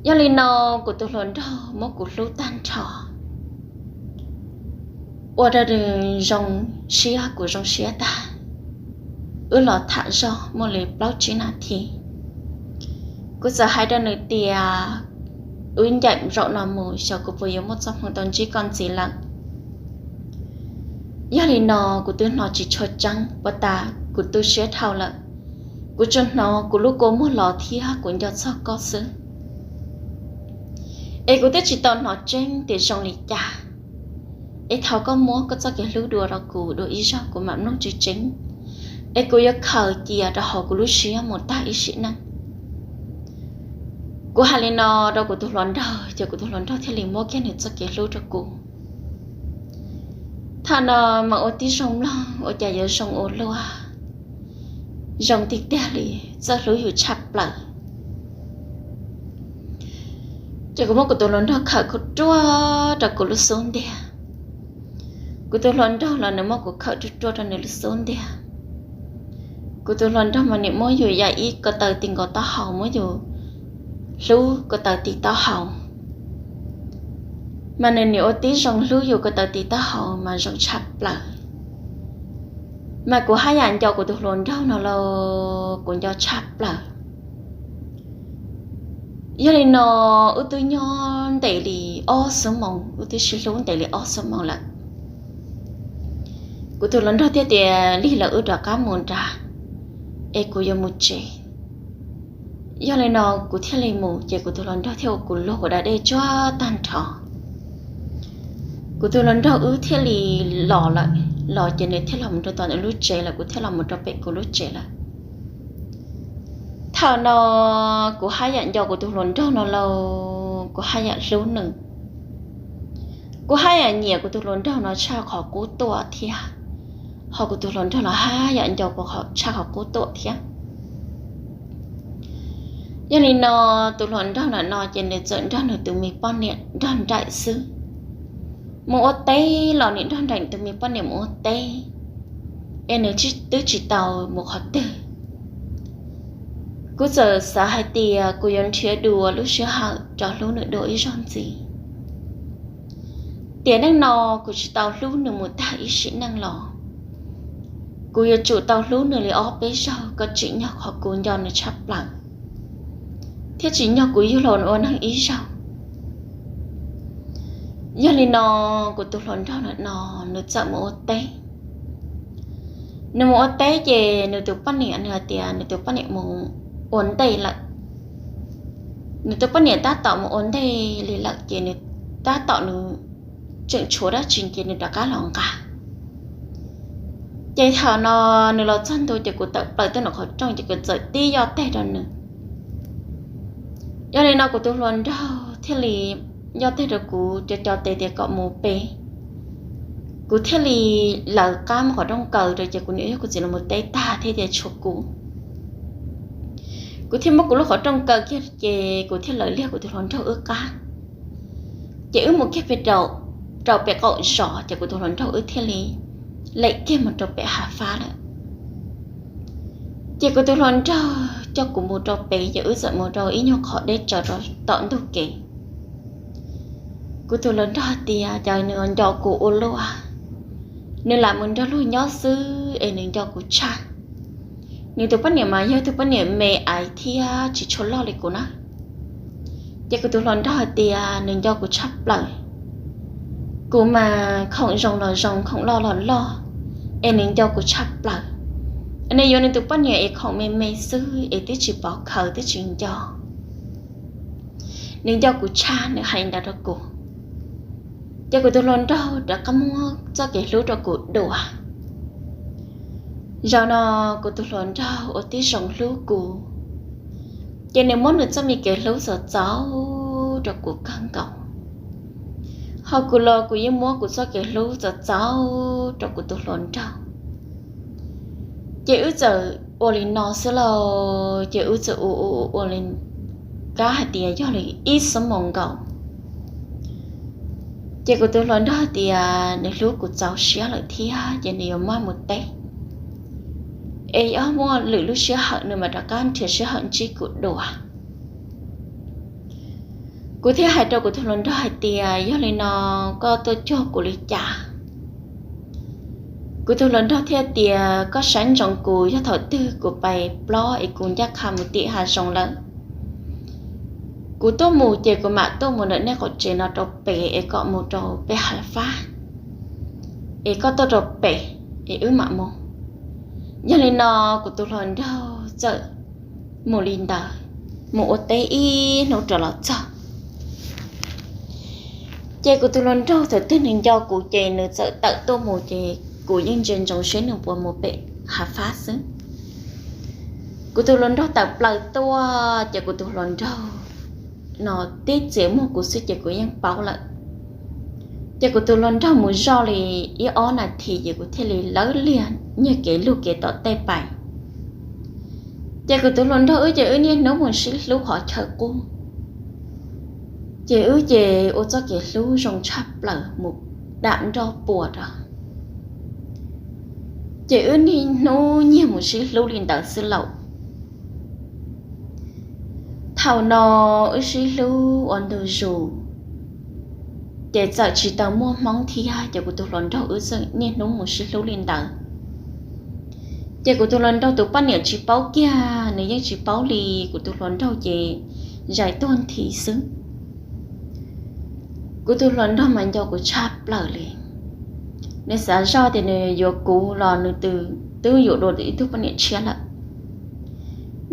Yog li no kuv tus hluas nraug muab kuv hlub tag nrho, ua rau nws zoo siab kuv zoo siab tag. Wb los tham zog muaj li plaub tsib nas this, kuv txawm hais rau nws tias wb ncaim zaum no mus xyov kuv puas yuav muaj txoj hmoo tau ntsib koj ntxiv lawm. Yog li no kuv twb hnov tsis tshua tseeb, puas tas kuv tu siab dhau lawm. Kuv tsuas hnov kuv lub kua muag los thiab kuv nco txog koj xwb. Es kuv twb tsis tau hnov tseeb tias zoo li cas. Es thov koj muab koj txoj kev hlub dua rau kuv dua ib zaug kuv mam mloog tseeb tseeb, es kuv yuav khaws cia rau hauv kuv lub siab mus tag ib sim neej. Kuv hais li no rau kuv tus hluas nraug ces kuv tus hluas nraug thiaj li muab kiag nws txoj kev hlub rau kuv. Thaum no mas ua tib zoo mloog ua cas yuav zoo ua luaj, zoo tiag tiag li, txawj hlub yus tshaj plaws. Ces kuv muab kuv tus hluas nraug khawm ruaj ruaj rau kuv lub xub ntiag. Kuv tus hluas nraug los nws muab kuv khawm ruaj ruaj rau nws lub xub ntiag. Kuv tus hluas nraug mas nws muab yus yam ib ko taw ti nkaus taub hau, muab yus hlub ko taw ti taub hau. Mas nws nim ua tib zoo hlub yus ko taw ti taub hau mas zoo tshaj plaws. Mas kuv haj yam nco kuv tus hluas nraug no los kuv nco tshaj plaws. Yog li no wb twb nyob ntev li ob xuab moos, wb twb sib hlub ntev li ob xuab moos lawm. Kuv tus hluas nraug thiaj tias lig lawm wb rov qab mus nrad, es kuv yuav mus tsev. Yog li no kuv thiaj li mus ces kuv tus hluas nraug thiaj ua kuv luag kuv da dej tsuag tag nrho. Kuv tus hluas nraug wb thiaj li los lawm, los ces nws thiaj los mus rau tom nws lub tsev lawm, kuv thiaj los mus rau pem kuv lub tsev lawm. Thaum no kuv haj yam nco kuv tus hluas nraug no lauj, kuv haj yam hlub nws. Kuv haj yam nyiam kuv tus hluas nraug no tshaj qhov qub tuaj thiab. ho kuv tus hluas nraug los haj yam nco kuv tshaj qhov qub tuaj thiab. Yog li no, tus hluas nraug ntawm no ces nws txawm nrog nws tus me poj niam nrog nraim xwb. Mus ua teb los nws nrog nraim tus me poj niam mus ua teb, es nws twb tsis tau mus qhov twg. Kuv txawm xav hais tias kuv yuav nrhiav dua lub sij hawm rov hlub nws dua ib zaug ntxiv. Tiam neej no kuv tsis tau hlub nws mus tag ib sim neej los, kuv yuav tsum tau hlub nws li ob peb zaug kom tsim nyog qhov kuv nco nws tshaj plaws, thiab tsim nyog kuv yug los ua neeg ib zaug. Yog li no, kuv tus hluas nraug no, nws txawm mus ua teb. Nws mus ua teb ces nws tus poj niam, nws hais tias nws tus poj niam mus ua ntej lawm. Nws tus poj niam tab tom mus ua ntej li lawm ces nws tab tom nws tseem tshuav dab tsi ces nws rov qab los nqa. Ces thaum no nws los txog ntua ces kuv tawm plaws tuaj nram qhov rooj ces kuv txawm tib yoj teg rau nws. Yog li no kuv tus hluas nraug thiaj li yoj teg rau kuv, co co tes tias kom mus pem. Kuv thiaj li lawv qab mus qhov rooj kaw rau ces kuv niam yog kuv txiv los mus teb tag thiab tias tshuav kuv. Kuv thiaj muab kuv lub qhov rooj kaw kiag ces kuv thiaj lawv liag kuv tus hluas nraug wb qab. Ces wb mus kiag pem rau pem qaum zos ces kuv tus hluas nraug wb thiaj li lem kiag mus rau pem hav fab lawm. Ces kuv tus hluas nraug coj kuv mus rau pem ces wb txawm mus rau ib nyuag qhov deb tsawv rau tom ntug kev. Kuv tus hluas nraug hais tias cas nws nco kuv ua luaj, nws lam mus nrog luag nyob xwb es nws nco kuv tshaj. Nws tus poj niam mas yog tus poj niam me aiv thiab tsis tshua loj li kuv na. Ces kuv tus hluas nraug hais tias nws nco kuv tshaj plaws. Kuv mas khoom zoo los zoo, khoom loj los loj, es nws nco kuv tshaj plaws. Nws yuav nws tus poj niam es khoom me me xwb es twb tsis pov khaws twb tsis nco. Nws nco kuv tshaj, nws hais ntawd rau kuv. Ces kuv tus hluas nraug rov qab muab txoj kev hlub rau kuv dua. Zaum no kuv tus hluas nraug ua tib zoo hlub kuv, ces nws muab nws txoj me kev hlub txaus txaus rau kuv kawg nkaus. Ho kuv los kuv yeej muab kuv txoj kev hlub txaus txaus rau kuv tus hluas nraug. Ces wb txawm ua li no xwb lauj, ces wb txawm ua ua ua li kab hais tias yog li ib xuab moos nkaus. Ces kuv tus hluas nraug hais tias nws hlub kuv txaus siab lawm thiab ces nws yuav maj mus teb, es yog muaj lwm lub sij hawm nws mam rov qab nrhiav sij hawm ntsib kuv dua. Kuv thiaj hais rau kuv tus hluas nraug hais tias yog li no koj tuaj cuag kuv li cas? Kuv tus hluas nraug thiaj tias koj saib ntsoov kuv, yog thaum twg kuv pais plob es kuv ncaj qha mus tim hav zoov lawm, kuv tuaj mus ces kuv mam tuaj mus ntawm nej qaum tsev no rau pem es kom mus rau pem hav fab, es koj tuaj rau pem es wb mam mus. Yog li no kuv tus hluas nraug txawm mus li ntawd, mus ua teb ib hnub rov los txog. Ces kuv tus hluas nraug thaum twg nws nco kuv ces nws txawm tawm tuaj mus ces kuv yeej ntsia ntsoov seb nws puas mus pem hav fab xwb. Kuv tus hluas nraug tawm plaws tuaj ces kuv tus hluas nraug no tib txiav muag kuv xwb ces kuv yeej paub lawm. Ces kuv tus hluas nraug mus zoj li ib ob nas this ces kuv thiaj li lawv liag nyiag kev lug kev tom tej pais. Ces kuv tus hluas nraug wb ces wb niaj hnub mus sib hlub qhov chaw qub. Ces wb ces ua txoj kev hlub zoo tshaj plaws mus dam nroj puas rau. Ces wb niaj hnub nyiag mus sib hlub li ntawd xwb lauj. Thaum no wb sib hlub ua ntu zus, ces txawm tsis tau muaj hmoob thiab ces kuv tus hluas nraug wb txawm niaj hnub mus sib hlub li ntawd. Ces kuv tus hluas nraug tus poj niam tsis paub kiag, nws yeej tsis paub li, kuv tus hluas nraug ces zais tuag nthi xwb. Kuv tus hluas nraug mas nco kuv tshaj plaws li. Nws xav zoj tias nws yuav kuv los nws twb yuav dua ib tug poj niam tshiab lawm.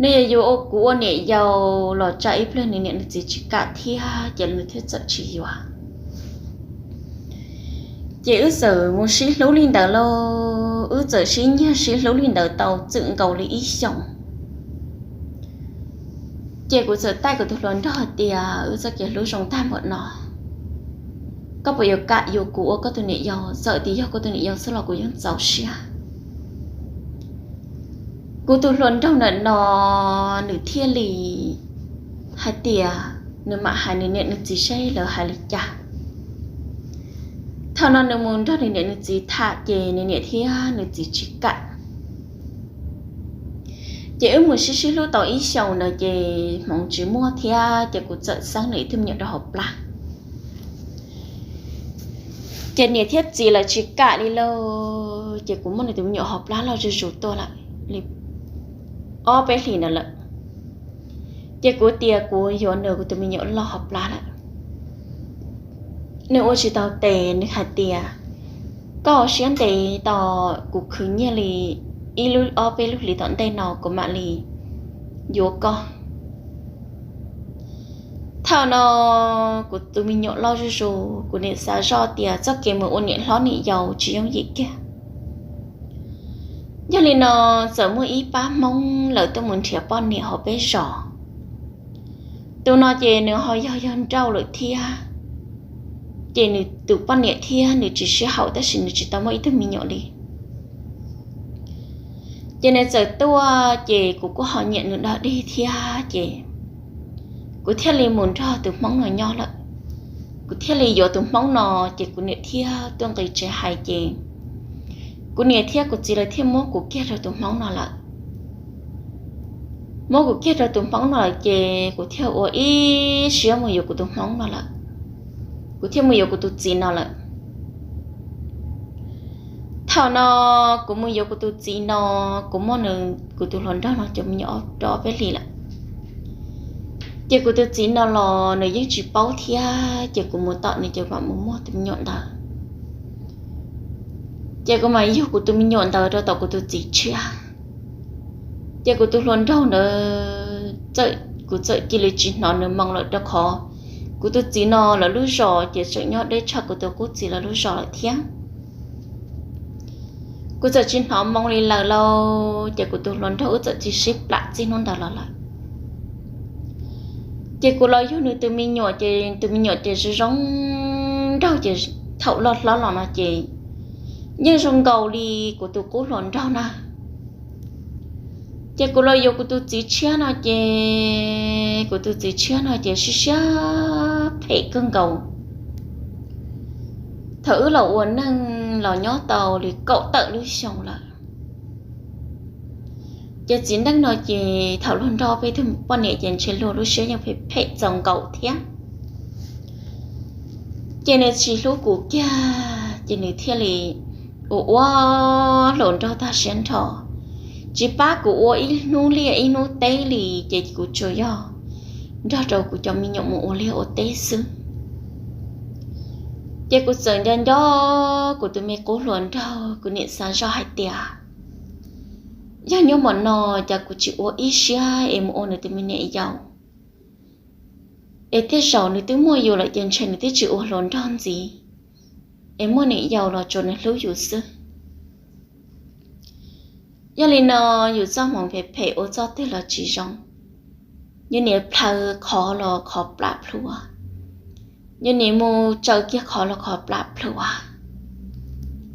Nws yuav yuav kuv ua niam yau los tsam ib pliag nws niam nws txiv tsis kam thiab ces nws thiaj txawm tsis yuav. Ces wb txawm mus sib hlub li ntawd lauj, wb txawm sib nyiag sib hlub li ntawd tau txwm nkaus li ib xyoos. Ces kuv txawm taij kuv tus hluas nraug hais tias wb txoj kev hlub zoo tag npaum no, koj puas yuav kam yuav kuv ua koj tus niam yau? Txawm tias yog koj tus niam yau xwb los kuv yeej txaus siab. Kuv tus hluas nraug ntawm no nws thiaj li hais tias nws mam hais nws niam nws txiv seb lawv hais li cas. Thaum no nws mus nrog nws niam nws txiv tham ces nws niam thiab nws txiv tsis kam. Ces wb mus sib sib hlub tau ib xyoos ntawd ces hmoov tsis muaj thiab ces kuv txawm xeeb nws ib tug me nyuam rau hauv plab. Ces niam thiab txiv lawv tsis kam li lauj, ces kuv muab nws tus me nyuam hauv plab loj zuj zus tuaj lawm li ob peb hlis ntawd lawm. Ces kuv tias kuv yuav nws kuv tus me nyuam loj hauv plab lawm. Nws ua tsis tau tes, nws hais tias koj siab ntev tos kuv khwv nyiaj li ib lub ob peb lub hlis tom ntej no kuv mam li yuav koj. Thaum no kuv tus me nyuam loj zuj zus, kuv niam xav zoj tias txoj kev mus ua niam hlob niam yau tsis yooj yim kiag. Yog li no txawm muaj ib pab Hmoob lawv tuaj mus nrhiav poj niam hauv peb zos. Tus no ces nws ho yog yawg nrauj lawm thiab, ces nws tus poj niam thiab nws tsis sib haum tab sis nws tsis tau muaj ib tug me nyuam li. Ces nws txawm tuaj ces kuv kuj ho nyiam nws dog dig thiab ces kuv thiaj li mus nrog tus Hmoob no nyob lawm. Kuv thiaj li yuav tus Hmoob no, ces kuv niam thiab tuaj nqis tsev hais ces kuv niam thiab kuv txiv lawv thiaj muab kuv kiag rau tus Hmoob no lawm. Muab kuv kiag rau tus Hmoob no lawm ces kuv thiaj ua ib siab mus yuav kuv tus Hmoob no lawm. Kuv thiaj mus yuav kuv tus txiv no lawm. Thaum no kuv mus yuav kuv tus txiv no, kuv muaj nws kuv tus hluas nraug no cov me nyuam rau ob peb hlis lawm. Ces kuv tus txiv no los nws yeej tsis paub thiab, ces kuv mus tom nws ces mam mus muaj tus me nyuam ntawd. Ces kuv mam yug kuv tus me nyuam ntawd rau tom kuv tus txiv tshiab. Ces kuv tus hluas nraug ntawd, kuv txawm cia li tsis hnov nws moo lawm rau qhov kuv tus txiv no lawv lub zos ces tseem nyob deb tshaj kuv tus qub txiv lawv lub zos lawm thiab. Kuv txawm tsis hnov moo li lawm lauj, ces kuv tus hluas nraug wb txawm cia sib plam txij hnub ntawd los lawm. Ces kuv los yug nws tus me nyuam ces tus me nyuam ces zoo zoo nraug ces thaum loj hlob los no ces yeej zoo nkaus li kuv tus qub hluas nraug na. Ces kuv los yuav kuv tus txiv tshiab no ces kuv tus txiv tshiab no ces siab siab phem kawg nkaus. Thaum wb los ua neej los nyob tau li kaum tawm lub xyoo lawm. Ces txiv neej no ces thaum luag nrog peb tug poj niam ces ntshe luag lub siab yeej phem phem txaus nkaus thiab. Ces nws tsis hlub kuv kiag ces nws thiaj li ua ua hluas nraug tag siab nrho, tsis pab kuv ua ib hnub liaj ib hnub teb li, ces kuv tsuas yog nrog rau kuv cov me nyuam mus ua liaj ua teb xwb. Ces kuv txawm nco nco kuv tus me qub hluas nraug, kuv niam xav zoj hais tias yog nyob mom no ces kuv tsis ua ib siab es mus ua nws tus me niam yau, es tej zaum nws twb muaj yus lawm ces ntshe nws twb tsis ua hluas nraug ntxiv, es muaj niam yau los tsuas nws hlub yus xwb. Yog li no yus txoj hmoov phem phem ua txoj twg los tsis zoo. Yus niaj plhaw qhov los qhov plam plhuav, yus niaj mus tsaws kiag qhov los qhov plam plhuav,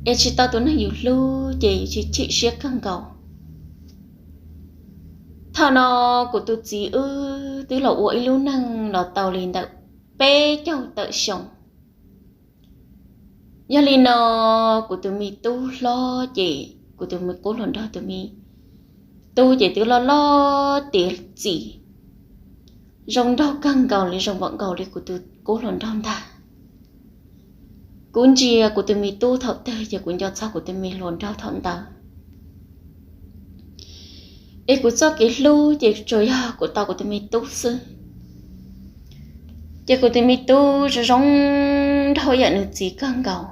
es tsis tau tus neeg yus hlub ces yus chim chim siab kawg nkaus. Thaum no kuv tus txiv wb twb los ua ib lub neej los tau li ntawm peb caug tawm xyoo. Yog li no kuv tus me tub hlob ces kuv tus me qub hluas nraug tus me tub ces twb loj loj tiav txim, zoo nraug kawg nkaus li, zoo npaum nkaus li kuv tus qub hluas nraug ntag. Kuv ntsia kuv tus me tub thaum twg ces kuv nco txog kuv tus me hluas nraug thaum ntawd. Es kuv txoj kev hlub ces tsuas yog kuv tau kuv tus me tub xwb. Ces kuv tus me tub zoo zoo nraug ib yam nws txiv kawg nkaus.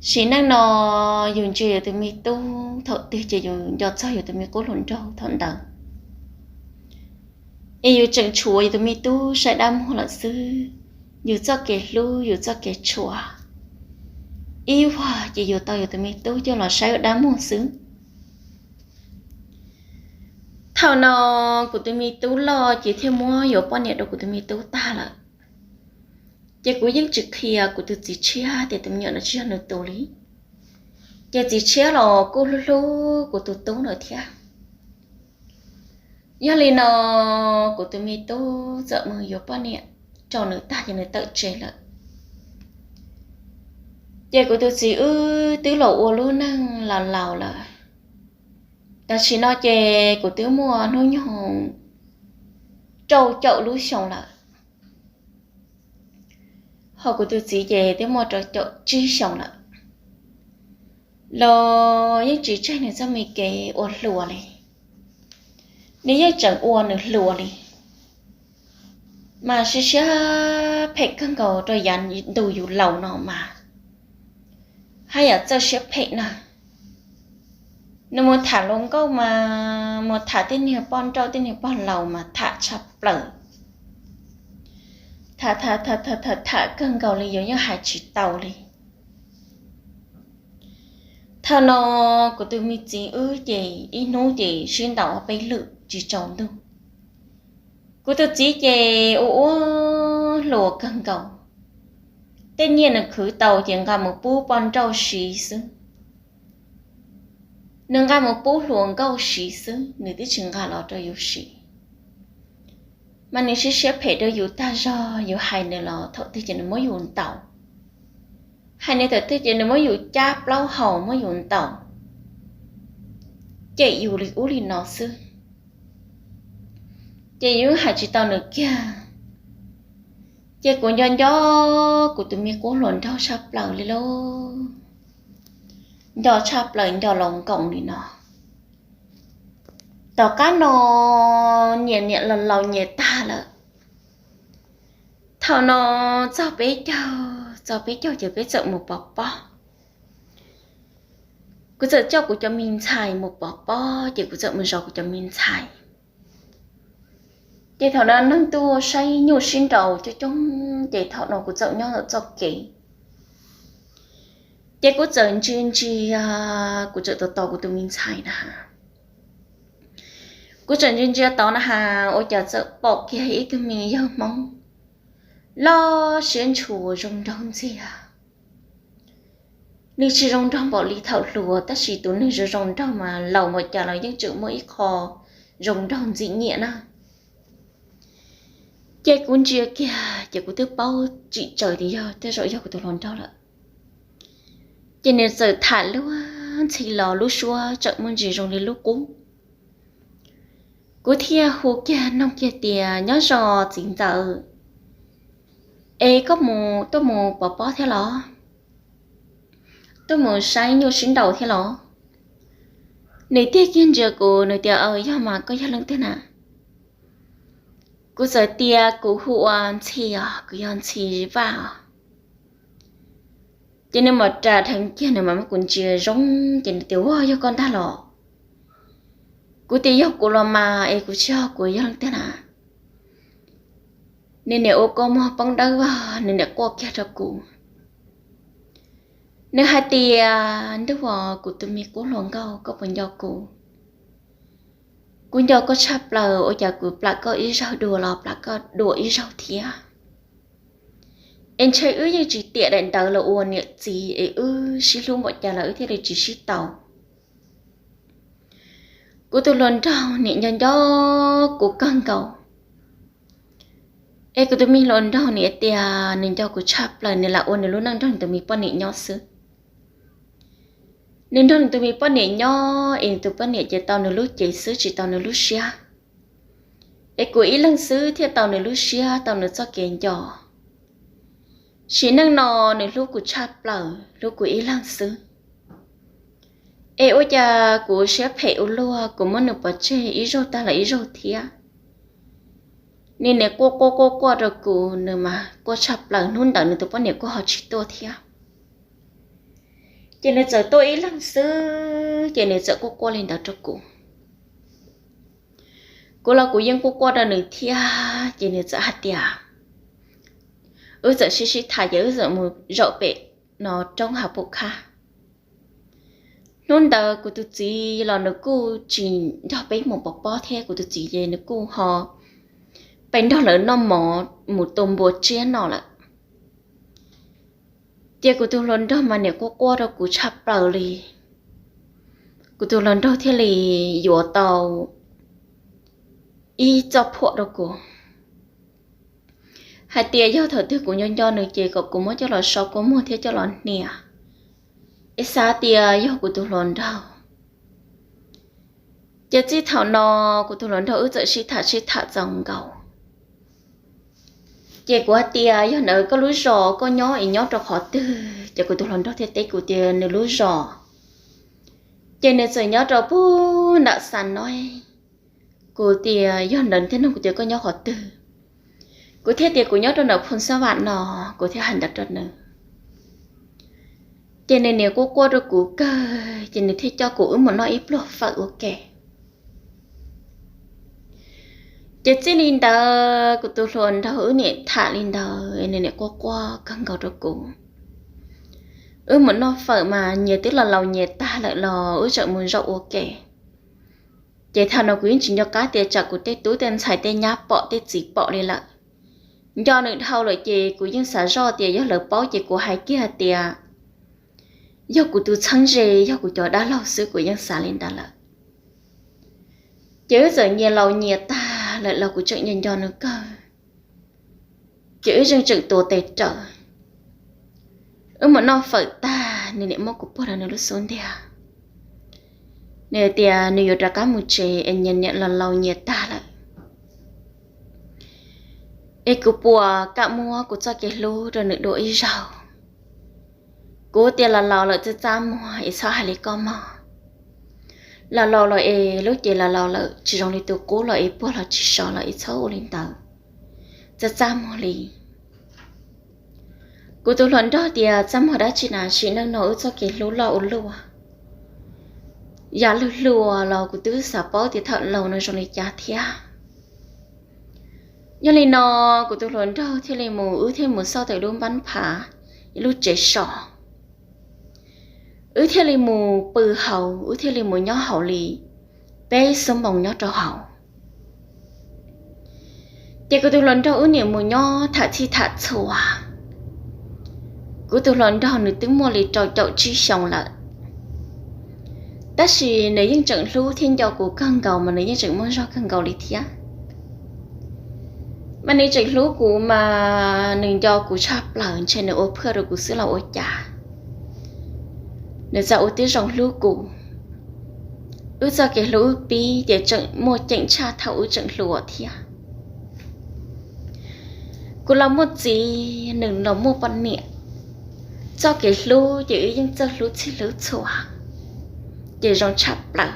Sim neej no yus ntsia yus tus me tub thaum twg ces yus nco txog yus tus me qub hluas nraug thaum ntawd. Es yus tseem tshuav yus tus me tub saib dab muag lawm xwb. Yus txoj kev hlub, yus txoj kev tshua, ib vuag ces yus tau yus tus me tub coj los saib dab muag xwb. Thaum no kuv tus me tub loj ces thiaj muab yuav poj niam rau kuv tus me tub tag lawm. Ces kuv yeej tsis qhia kuv tus txiv tshiab tias tus me nyuam no tsis yog nws tus li. Ces txiv tshiab los kuj hlub hlub kuv tus tub na thiab. Yog li no kuv tus me tub txawm mus yuav poj niam rau nws tag ces nws tawm tsev lawm. Ces kuv tus txiv wb twb los ua lub neej laus laus lawm. Tam sim no ces kuv twb muaj hnub nyoog rau caum lub xyoo lawm, ho kuv tus txiv ces twb muaj rau caum tsib xyoos lawm. Los yeej tsis tseg nws txoj me kev ua hluas li, nws yeej tseem ua nws hluas li. Mas siab siab phem kawg nkaus rau yav ntu yus laus no mas, haj yam txawj siab phem na. Nws mus tham hluas nkauj mas mus tham tej niag poj nrauj tej niag pog laus mas tham tshaj plaws, tham tham tham tham tham kawg nkaus li yuav yeej hais tsis tau li. Thaum no kuv tus me txiv wb ces ib hnub ces sib ntaus ob peb lwm tsis tsaus ntuj. Kuv tus txiv ces ua ua hluas kawg nkaus, tej nyiaj nws khwv tau ces nqa mus pub poj nrauj siv xwb, nws nqa mus pub hluas nkauj siv xwb, nws twb tsis nqa los rau yus siv. Mas nws siab siab phem rau yus tag zog, yus hais nws los thaum twg ces nws muab yus ntaus, hais nws thaum twg ces nws muab yus cab plaub hau muab yus ntaus, cem yus li ub li no xwb. Ces yus hais tsis tau nws kiag. Ces kuv nco nco kuv tus me qub hluas nraug tshaj plaws li lauj, nco tshaj plaws nco laus nkoos li no. Tom qab no nyias niam laus laus nyias tag lawm. Thaum no txog peb caug, txog peb caug ces peb txawm mus pov pob. Kuv txawm coj kuv cov me ntxhais mus pov pob ces kuv txawm mus zov kuv cov me ntxhais. Ces thaum no neeg tuaj saib nyuj sib nraus coob coob ces thaum no kuv txawm nyob ntawm txoj kev. Ces kuv txawm ntsia ntsia, kuv txawm tos tos kuv tus me ntxhais na. Kuv txawm ntsia ntsia tod na has ua cas txawm pom kiag ib tug me yawg Hmoob loj siab ntshua zoo nraug ntxiag. Nws tsis zoo nraug npaum li thaum hluas tab sis tus neeg zoo zoo nraug mas laus npaum cas los yeej tseem muaj ib qho zoo nraug ntxim nyiam na. Ces kuv ntsia kiag ces kuv twb paub tsim tsawv tias yog tej zaum yog kuv tus hluas nraug lawm. Ces nws txawm tham luag ntxhi los lub suab tseem muaj ntsis zoo li lub qub. Kuv thiaj hu kiag noog kiag tias nyob zoo txiv ntxawm, es koj mus tuaj mus pov pob thiab los? Tuaj mus saib nyuj sib nraus thiab los? Nws tig kiag ntsia kuv nws tias yog mas koj yog leej twg na? Kuv txawm tias kuv hu ua Ntxhi os, kuv yog Ntxhi Vaj os. Ces nws mam ras dheev kiag nws mam muab kuv ntsia zoo ces nws tias ua yog koj ntag los? Kuv tias yog kuv los mas es kuv tsis yog kuv yog leej twg na? Nws niam ua kua muag poob dawb vag nws niam quaj kiag rau kuv. Nws hais tias ntuj os kuv tus me qub hluas nkauj koj puas nco kuv? Kuv nco koj tshaj plaws ua cas kuv plam koj ib zaug dua los plam koj dua ib zaug thiab. Es ntshe wb yeej tsis tiam daim ntawd los ua niam txiv es wb sib hlub npaum cas los wb thiaj li tsis sib tau. Kuv tus hluas nraug niam nco nco kuv kawg nkaus. Es kuv tus me hluas nraug niam tias nws nco kuv tshaj plaws nws lam ua nws lub neej nrog nws tus me poj niam nyob xwb. Nws nrog nws tus me poj niam nyob es nws tus poj niam ces tau nws lub cev xwb tsis tau nws lub siab. Es kuv ib leeg xwb thiaj tau nws lub siab tau nws txoj kev nco. Sim neej no nws hlub kuv tshaj plaws hlub kuv ib leeg xwb. Es ua cas kuv siab phem ua luaj kuv muab nws pov tseg ib zaug tag los ib zaug thiab. Nws niam quaj quaj quaj quaj rau kuv nws mas quaj tshaj plaws hnub ntawd nws tus poj niam kuj ho tsis tuaj thiab. Ces nws txawm tuaj ib leeg xwb ces nws txawm quaj quaj li ntawd rau kuv. Kuv los kuv yeej quaj quaj rau nws thiab ces nws txawm hais tias wb txawm sib sib tham ces wb txawm mus zaum pem no roob hav pum khab. Hnub ntawd kuv tus txiv los nws kuj tsis nrog peb mus pov pob thiab kuv tus txiv ces nws kuj ho pem nrog lawv noj mov mus tua npua tsiab no lawm. Ces kuv tus hluas nraug mas niam quaj quaj rau kuv tshaj plaws li. Kuv tus hluas nraug thiaj li yuav tau ib txoj phuam rau kuv hais tias yog thaum twg kuv nco nco nws ces kom kuv muab coj los so kua muag thiab coj los hnia, es xav tias yog kuv tus hluas nraug. Ces txij thaum no kuv tus hluas nraug wb txawm sib tham sib tham txaus nkaus. Ces kuv hais tias yog ntawd koj lub zos koj nyob es nyob rau qhov twg, ces kuv tus hluas nraug thiaj teb kuv tias nws lub zos ces nws txawm nyob rau pug nram Xa Noib. Kuv tias yog ntawd thiaj nug kuv tias koj nyob qhov twg, kuv thiaj tias kuv nyob rau ntawm Phu Xab Vam no, kuv thiaj hais ntawd rau nws. Ces nws niam quaj quaj rau kuv kawg, ces nws thiaj coj kuv wb mus noj ib pluag fawm ua ke. Ces txij li ntawd kuv tus hluas nraug wb niam tham li ntawd, nws niam quaj quaj kawg nkaus rau kuv. Wb mus noj fawm mas nyias twb los laus nyias tag lawm los wb tseem mus zaum ua ke. Ces thaum no kuv yeej tsis nco qab tias tsam kuv tej tub tej ntxhais tej nyab pom tej txiv pom li lawm. Nco nws dhau lawm ces kuv yeej xav zoj tias yog lawv paub ces kuv hais kiag tias yog kuv tus txheeb ze, yog kuv cov dab laug xwb, kuv yeej xav li ntawd lawm. Ces wb txawm nyias laus nyias tag lawm los kuv tseem nco nco nws kawg. Ces wb yeej tseem tuav tes raws. Wb mus noj fawm tag, nws niam muab kuv puag rau nws lub xub ntiag. Nws tias nws yuav rov qab mus tsev es nyias niam los laus nyias tag lawm, es kuv puas kam muab kuv txoj kev hlub rau nws dua ib zaug. Kuv tias los laus lawm txaj txaj muag es txhob hais li koj mog. Los laus lawm es lub cev los laus lawm tsis zoo li tus qub los es puag los tsis so los es txhob ua li ntawd, txaj txaj muag li. Kuv tus hluas nraug tias txaj muag dab tsi na, sim neej no wb txoj kev hlub loj ua luaj. Yam lwj hluas los kuv twb xav paub tias thaum laus no zoo li cas thiab. Yog li no kuv tus hluas nraug thiaj li mus, wb thiaj mus xauj tau lub npab phav, ib lub tsev so. Wb thiaj li mus pw hauv, wb thiaj li mus nyob hauv li peb xuab moos nyob rau hauv. Ces kuv tus hluas nraug wb niam mus nyob tham txhij tham txhua. Kuv tus hluas nraug nws twb muaj li rau caum tsib xyoos lawm, tab sis nws yeej tseem hlub thiab nco kuv kawg nkaus mas nws yeej tseem muaj zog kawg nkaus li thiab. Mas nws tseem hlub kuv mas nws nco kuv tshaj plaws, ntshe nws ua phwj rau kuv xwb los ua cas. Nws txawm ua tib zoo hlub kuv. Wb txoj kev hlub wb pib ces tseem muaj ceem tshaj thaum wb tseem hluas thiab. Kuv los muaj txiv, nws los muaj poj niam. Txoj kev hlub ces wb yeej txawj hlub txhij hlub txhua, ces zoo tshaj plaws.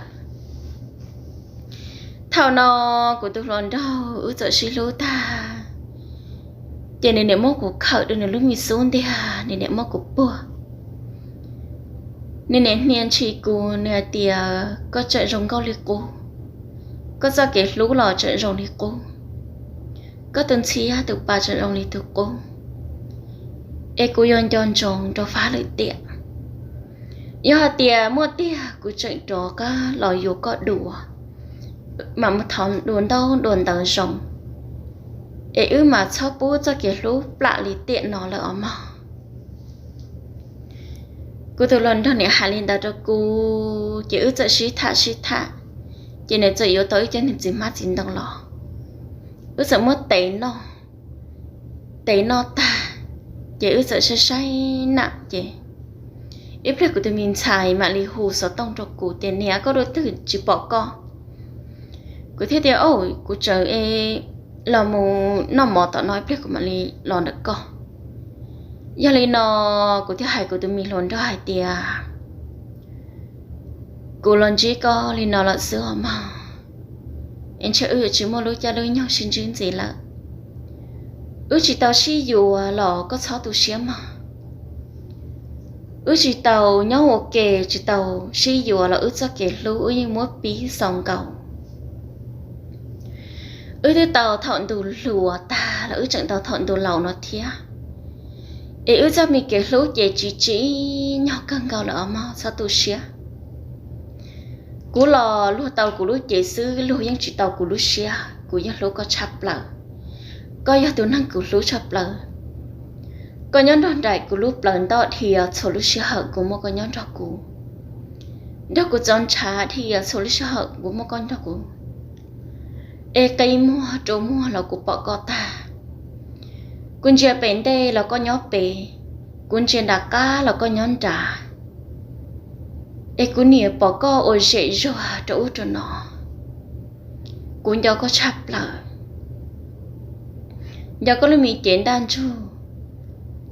Thaum no kuv tus hluas nraug wb txawm sib hlub tag, ces nws niam muab kuv khawm rau nws lub me xub ntiag, nws niam muab kuv puag. Nws niam hnia ntshis kuv, nws hais tias koj tseem zoo nkauj li qub, koj txoj kev hlub los tseem zoo li qub, koj tus ntxhiab tus pa tseem zoo li tus qub, es kuv yuav nco ntsoov rau fab lwm tiam. Yog hais tias muaj tiag kuv tseem rov qab los yuav koj dua, mam mus thov dua ntaub dua ntawv zoo, es wb mam txhob pub txoj kev hlub plam li tiam no lawm os mog. Kuv tus hluas nraug niam hais li ntawd rau kuv, ces wb txawm sib tham sib tham, ces nws txawm yuav tau ib co niag txiv hmab txiv ntoo los. Wb txawm muab tev noj, tev noj tag, ces wb txawm saib saib nam ces ib pliag kuv tus me ntxhais mam li hu xov tooj rau kuv tias niam, koj dua twg tsis pom koj? Kuv thiaj tias kuv tseem los mus noj mov tom no, ib pliag kuv mam li los ntawm koj. Yog li no kuv thiaj hais kuv tus me hluas nraug hais tias kuv los ntsib koj li no lawm xwb os mog, es ntshe wb yuav tsis muaj lub caij lub nyoog sib ntsib ntxiv lawm. Wb tsis tau sib yuav los koj txhob tu siab mog. Wb tsis tau nyob ua ke, tsis tau sib yuav los wb txoj kev hlub wb yeej muab pib xaus nkaus. Wb twb tau thaum ntu hluas tag los wb tseem tau thaum ntu laus no thiab, es wb txoj me kev hlub ces tsis tsim nyog kawg nkaus lawm os mog, txhob tu siab. Kuv los luag tau kuv lub cev xwb, luag yeej tsis tau kuv lub siab, kuv yeej hlub koj tshaj plaws. Koj yog tus neeg kuv hlub tshaj plaws. Koj nyob nrog nraim kuv lub plawv ntoj dhia, txhua lub sij hawm kuv muaj koj nyob nrog kuv. nrog kuv txaus ntshav thiab txhua lub sij hawm kuv muaj koj nrog kuv. Es qi muag rua muag los kuv pom koj tag. Kuv ntsia pem ntej los koj nyob pem, kuv ntsia nram qab los koj nyob nrad. Es kuv niam pom koj ua zem zuag rau ub rau no. Kuv nco koj tshaj plaws. Nco koj lub me cev ntaj ntsug,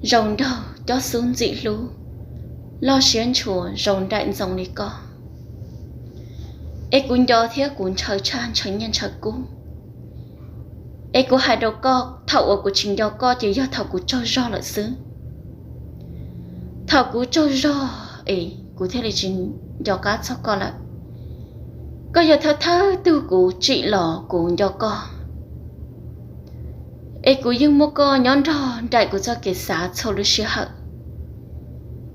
zoo nraug cob xub ntxim hlub, loj siab ntshua zoo nraim ntxoo li koj. Es kuv nco thiab kuv ntshaw tshaj ntshaw nyiaj ntshaw kub. Es kuv hais rau koj, thaum uas kuv tsis nco koj ces yog thaum kuv tsaug zog lawm xwb. Thaum kuv tsaug zog es kuv thiaj li tsis nco qab txog koj lawm. Koj yog thawj thawj tug kuv tsim los kuv nco koj. Es kuv yeej muab koj nyob nrog nraim kuv txoj kev xav txhua lub sij hawm.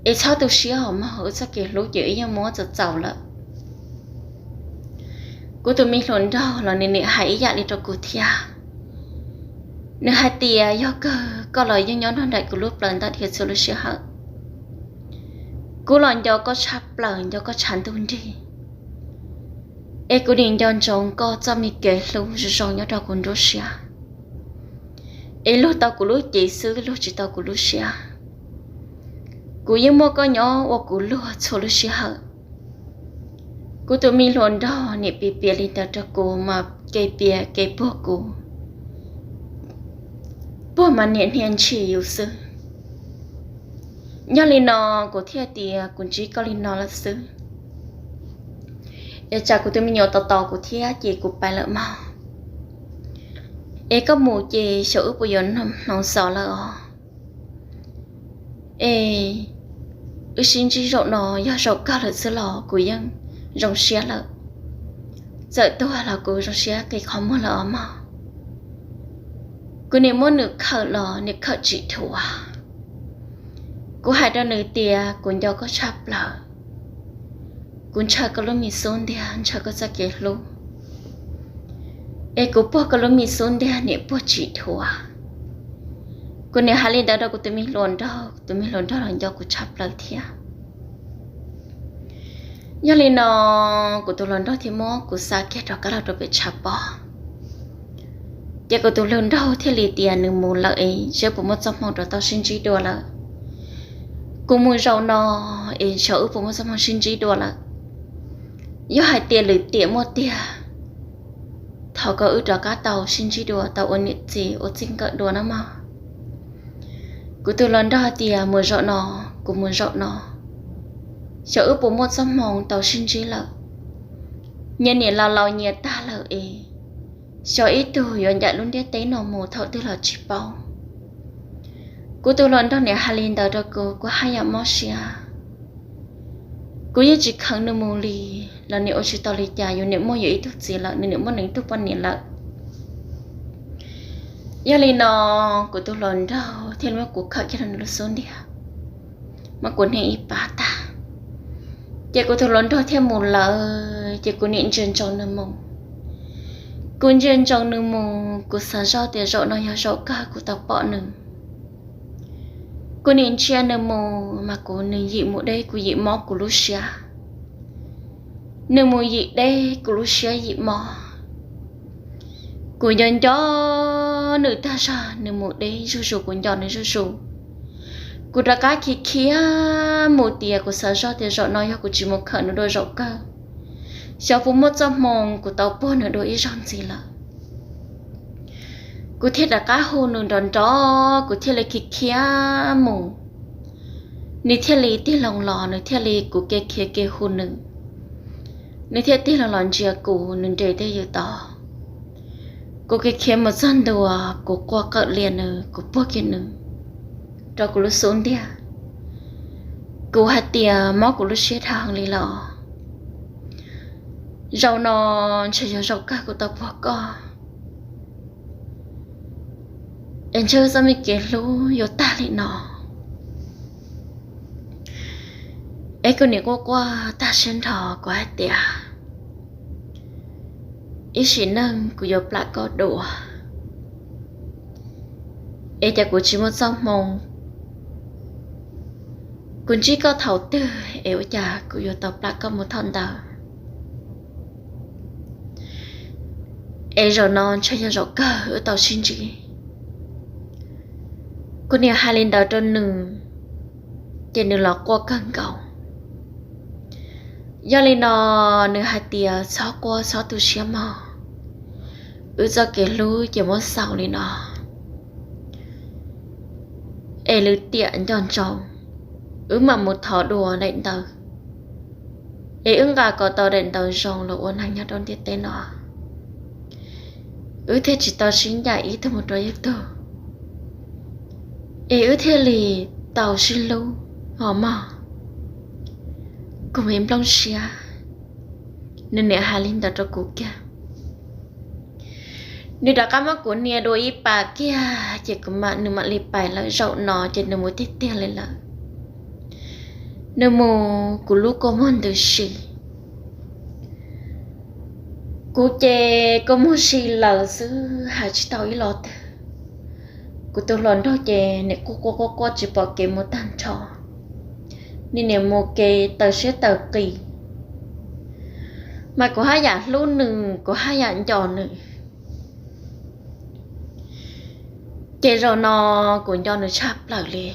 Es txhob tu siab os mog, wb txoj kev hlub ces wb yeej muab txaus txaus lawm. Kuv tus me hluas nraug los nws nim hais ib yam li rau kuv thiab. Nws hais tias yog kawg koj los yeej nyob nrog nraim kuv lub plawv ntawm dhia txhua lub sij hawm. Kuv los nco koj tshaj plaws, nco koj tshav ntuj nrig. Es kuv nim nco ntsoov koj txoj me kev hlub zoo zoo nyob rau kuv nruab siab. Es luag tau kuv lub cev xwb luag tsis tau kuv lub siab. Kuv yeej muaj koj nyob ua kuv luag txhua lub sij hawm. Kuv tus me hluas nraug nim piav piav li ntawd rau kuv mas kev piav kev puag kuv, puag mas niam hnia ntshis yus xwb. Yog li no kuv thiaj tias kuv ntsib koj li no lawm xwb. Es tsam kuv tus me nyuam tos tos kuv thiab ces kuv pais lawm mog. Es koj mus ces xyov wb puas yuav hnoos xov lawm os. Es wb sib ntsib zaum no yog zaum kawg lawm xwb los kuv yeej zoo siab lawm. Txawm tuag los kuv zoo siab qi qhov muag lawm os mog. Kuv nim muab nws khawm los nws khawm tsis dhuav. Kuv hais rau nws tias kuv nco koj tshaj plaws. Kuv ntshaw koj lub me xub ntiag, ntshaw koj txoj kev hlub. Es kuv puag koj lub me xub ntiag nim puag tsis dhuav. Kuv nim hais li ntawd rau kuv tus me hluas nraug, kuv tus me hluas nraug los nco kuv tshaj plaws thiab. Yog li no kuv tus hluas nraug thiaj muab kuv xa kiag rov qab los rau pem tshav pob. Ces kuv tus hluas nraug thiaj li tias nws mus lawm es seb puas muaj txoj hmoo rov tau sib ntsib dua lawm. Kuv mus zaum no es xyov wb puas muaj txoj hmoo sib ntsib dua lawm. Yog hais tias lwm tiam muaj tiag, thov kom wb rov qab tau sib ntsib dua, tau ua niam txiv ua txij nkawm dua na mog. Kuv tus hluas nraug tias mus zaum no, kuv mus zaum no, xyov wb puas muaj txoj hmoo tau sib ntsib lawm. Nyias niam laus laus nyias tag lawm es xyov ib tug yuav ncaim lub ntiaj teb no mus thaum twg los tsis paub. Kuv tus hluas nraug nim hais li ntawd rau kuv, kuv haj yam mob siab. Kuv yeej tsis kheev nws mus li, los nim ua tsis tau li cas, yus nim muaj yus ib tug txiv lawm, nws nim muaj nws ib tug poj niam lawm. Yog li no kuv tus hluas nraug thiaj muab kuv khawm kiag rau nws lub xub ntiag, muab kuv hnia ib pab tag. Ces kuv tus hluas nraug thiaj mus lawm, ces kuv nim ntsia ntsoov nws mus. Kuv ntsia ntsoov nws mus, kuv xav zoj tias zaum no yog zaum kawg kuv tau pom nws. Kuv nim ntsia nws mus mas kuv, nws yim mus deb kuv yim mob kuv lub siab. Nws mus yim deb kuv lub siab yim mob. Kuv nco nco nws tag zog, nws mus deb zuj zus kuv nco nws zuj zus. Kuv rov qab khiav khiav mus tias kuv xav zoj tias zaum no yog kuv tsis mus khawm nws dua zaum kawg, xyov puas muaj txoj hmoo kuv tau puag nws dua ib zaug ntxiv lawm. Kuv thiaj rov qab hu nws nrov nrov, kuv thiaj li khiav khiav mus. Nws thiaj li tig loo los, nws thiaj li, kuv kev khiav kev hu nws, nws thiaj tig loo los ntsia kuv, nws nres tej ywm tod. Kuv kev khiav mus txog ntua, kuv quaj qawm lias nws, kuv puag kiag nws rau kuv lub xub ntiag. Kuv hais tias mob kuv lub siab dhau heev li los, zaum no ntshe yog zaum kawg kuv tau puag koj. Es ntshe wb txoj me kev hlub yuav tag li no. Es kuv nim quaj quaj tag siab nrho, kuv hais tias ib sim neej kuv yuav plam koj dua, es cas kuv tsis muaj txoj hmoo Kuv ntsib koj thaum twg es ua cas kuv yuav tau plam koj mus thaum ntawd? Es zaum no ntshe yog zaum kawg wb tau sib ntsib. Kuv niam hais li ntawd rau nws, ces nws los quaj kawg nkaus. Yog li no nws hais tias txhob quaj txhob tu siab mog, wb txoj kev hlub ces muab xaus li no, es lwm tiam nco ntsoov wb mam mus thov dua daim ntawv, es wb nqa kom tau daim ntawv zoo los ua neeg nyob rau ntiaj teb no, wb thiaj tsis tau sib ncaim ib tug mus rau ib tug, es wb thiaj li tau sib hlub os mog. Kuv me nplooj siab, nws niam hais li ntawd rau kuv kiag. Nws rov qab muab kuv nias dua ib pas kiag ces kuv mam, nws mam li pais lawm. Zaum no ces nws mus tiag tiag li lawm. Nws mus kuv lub kua muag ntws si. Kuv ces kua muag si lawm xwb hais tsis tau ib lo twg. Kuv tus hluas nraug ces nim quaj quaj quaj quaj tsis pom kev mus tag nrho, nim nim mus kev taws siab taws qis, mas kuv haj yam hlub nws, kuv haj yam nco nws. Ces zaum no kuv nco nws tshaj plaws li.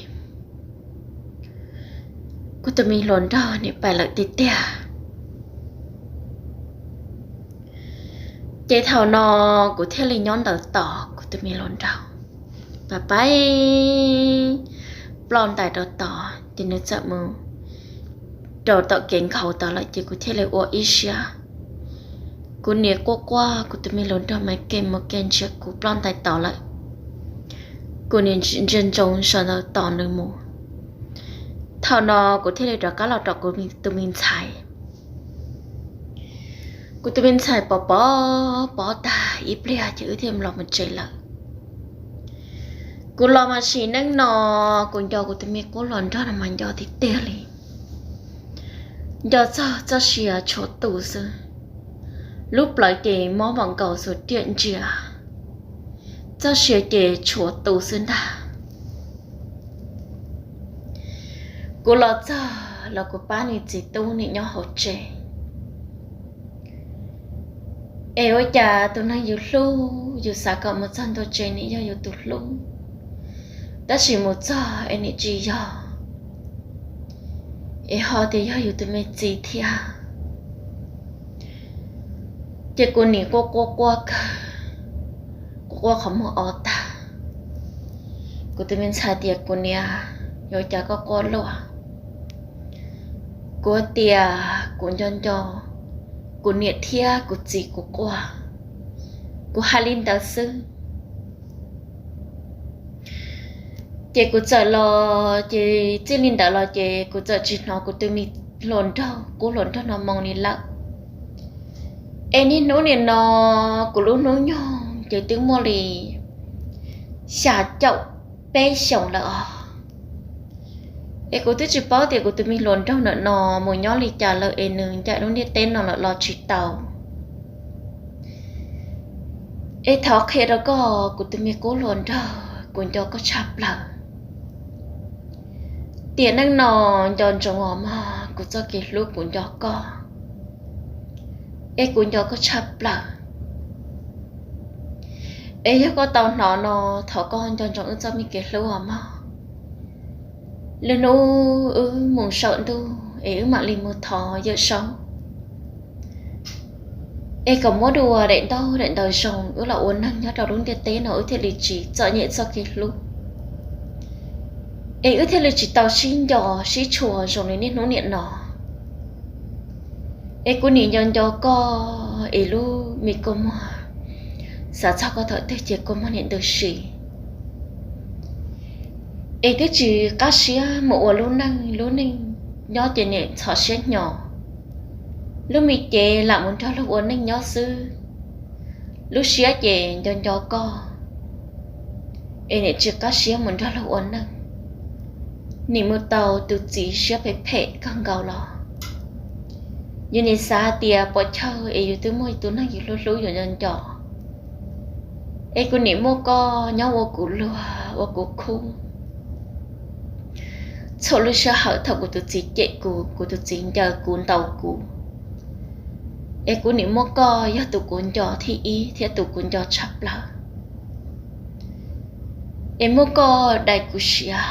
Kuv tus me hluas nraug nim pais lawm tiag tiag. Ces thaum no kuv thiaj li nyob ntawd tos kuv tus me hluas nraug, pab pab ploj ntais rau tod ces nws txawm mus rau tom kev nkhaus tod lawm ces kuv thiaj li ua ib siab. Kuv nim quaj quaj kuv tus me hluas nraug mas ke mus ke ntsia kuv ploj ntais tod lawm. Kuv nim ntsia ntsoov sawv ntawd tos nws mus. Thaum no kuv thiaj li rov qab los rau kuv tus me ntxhais. Kuv tus me ntxhais pov pov pov tag ib pliag ces wb thiaj los mus tsev lawm. Kuv los mas sim neej no kuv nco kuv tus me qub hluas nraug no mas nco tiag tiag li. Nco txog txoj sia tshuav tus xwb, lub plawv ces mob npaum nkaus xuas riam ntsia, txoj sia ces tshuav tus xwb ntag. Kuv los txog los kuv pab nws txiv tub nim nyob hauv tsev. Es ua cas tus neeg yus hlub yus xav kom mus txog ntua tsev nim yog yus tus hlub, tab sis mus txog es nim tsis yog, es ho tias yog yus tus me txiv thiab. Ces kuv nim quaj quaj quaj kawg, kuv quaj qhov muag o tag. Kuv tus me ntxhais tias kuv niam, yuav cas koj quaj luaj? Kuv tias kuv nco nco kuv niam thiab kuv txiv kuv quaj, kuv hais li ntawd xwb. Ces kuv txawm los ces txij li ntawd los ces kuv txawm tsis hnov kuv tus me hluas nraug qub hluas nraug no moo li lawm. Es niaj hnub nim no kuv lub hnub nyoog ces twb muaj li xya caum peb xyoos lawm os. Es kuv twb tsis paub tias kuv tus me hluas nraug ntawm no mus nyob li cas lawm es nws ncaim lub ntiaj teb no lawm los tsis tau. Es thov qhia rau koj kuv tus me qub hluas nraug, kuv nco koj tshaj plaws. Tiam neej no nco ntsoov os mog, kuv txoj kev hlub kuv nco koj, es kuv nco koj tshaj plaws. Es yog koj tau hnov no, thov koj nco ntsoov wb txoj me kev hlub os mog. Lwm hnub wb mus saum ntuj es wb mam li mus thov Yawm Saub, es kom muab dua daim ntaub daim ntawv zoo wb los ua neeg nyob rau lub ntiaj teb no wb thiaj li tsis txom nyem txoj kev hlub, es wb thiaj li tsis tau sib nco sib tshua zoo li niaj hnub niam no. Es kuv nim nco nco koj es lub me kua muag, xav txog koj thaum twg ces kua muag nim ntws si. Es twb tsis qab siab mus ua lub neej lub neej nyob ces nim txhos siab hnyo. Lub me cev lam mus nrog luag ua neej nyob xwb, lub siab ces nco nco koj, es nim tsis qab siab mus nrog luag ua neej. Nim mus tau tus txiv siab phem phem kawg nkaus los, yus nim xav tias pom chaw es yus twb muaj tus neeg yus hlub hlub yus nco nco, es kuv nim muaj koj nyob ua kuv luag ua kuv khub. txhua lub sij hawm thaum kuv tus txiv cem kuv, kuv tus txiv ncaws kuv ntaus kuv, es kuv nim muab koj yog tus kuv nco thib ib thiab tus kuv nco tshaj plaws. Es muab koj dai kuv siav.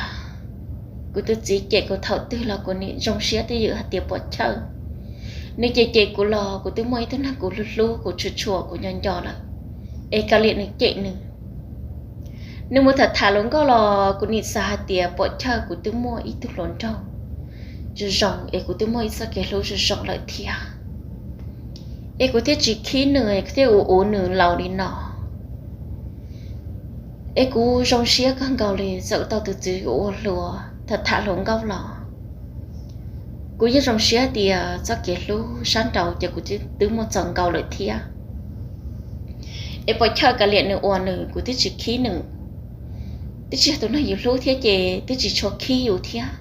Kuv tus txiv cem kuv thaum twg los kuv nim zoo siab twj ywm hais tias pom chawj. Nws cem cem kuv los kuv twb muaj ib tug neeg kuv hlub hlub, kuv tshua tshua, kuv nco nco lawm, es kav liam nws cem nws. Nws mus tham tham hluas nkauj los kuv nim xav hais tias pom chawj kuv twb muaj ib tug hluas nraug zoo zoo, es kuv twb muaj ib txoj kev hlub zoo zoo lawm thiab. Es kuv thiaj tsis khib nws, kuv thiaj ua ua nws laus li no. Es kuv zoo siab kawg nkaus li, txawm tau tus txiv ua hluas tham tham hluas nkauj los kuv yeej zoo siab tias txoj kev hlub sab nraud ces kuv twb muaj txaus nkaus lawm thiab. Es pom chawj kav liam nws ua nws, kuv twb tsis khib nws. Twb tsis yog tus neeg yus hlub thiab ces twb tsis tshua khib yus thiab.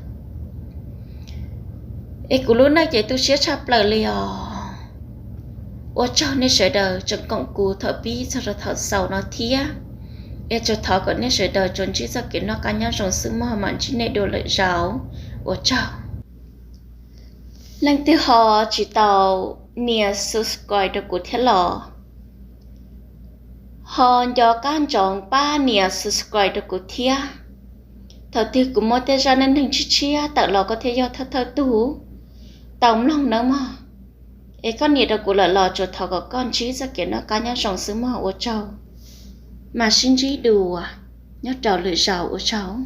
Es kuv lub neej ces tu siab tshaj plaws li os. Ua tsaug nej sawv daws tseem koom kuv thaum pib txog rau thaum xaus no thiab. Es tsuas thov kom nej sawv daws tsuas ntsib txoj kev noj qab nyob zoo xwb mog, mam ntsib nej dua lwm zaus. Ua tsaug. Leej twg ho tsis tau nias subscribe rau kuv thiab los ho nco qab ntsoov pab nias subscribe rau kuv thiab. Thaum twg kuv muab tej zaj neej neeg tshiab tshiab tawm los koj thiaj yog thawj thawj tug tau mloog nawb mog. Es koj nias rau kuv lawm los tsuas thov kom koj ntsib txoj kev noj qab nyob zoo xwb mog, ua tsaug. Mam sib ntsib dua nyob rau lwm zaus, ua tsaug.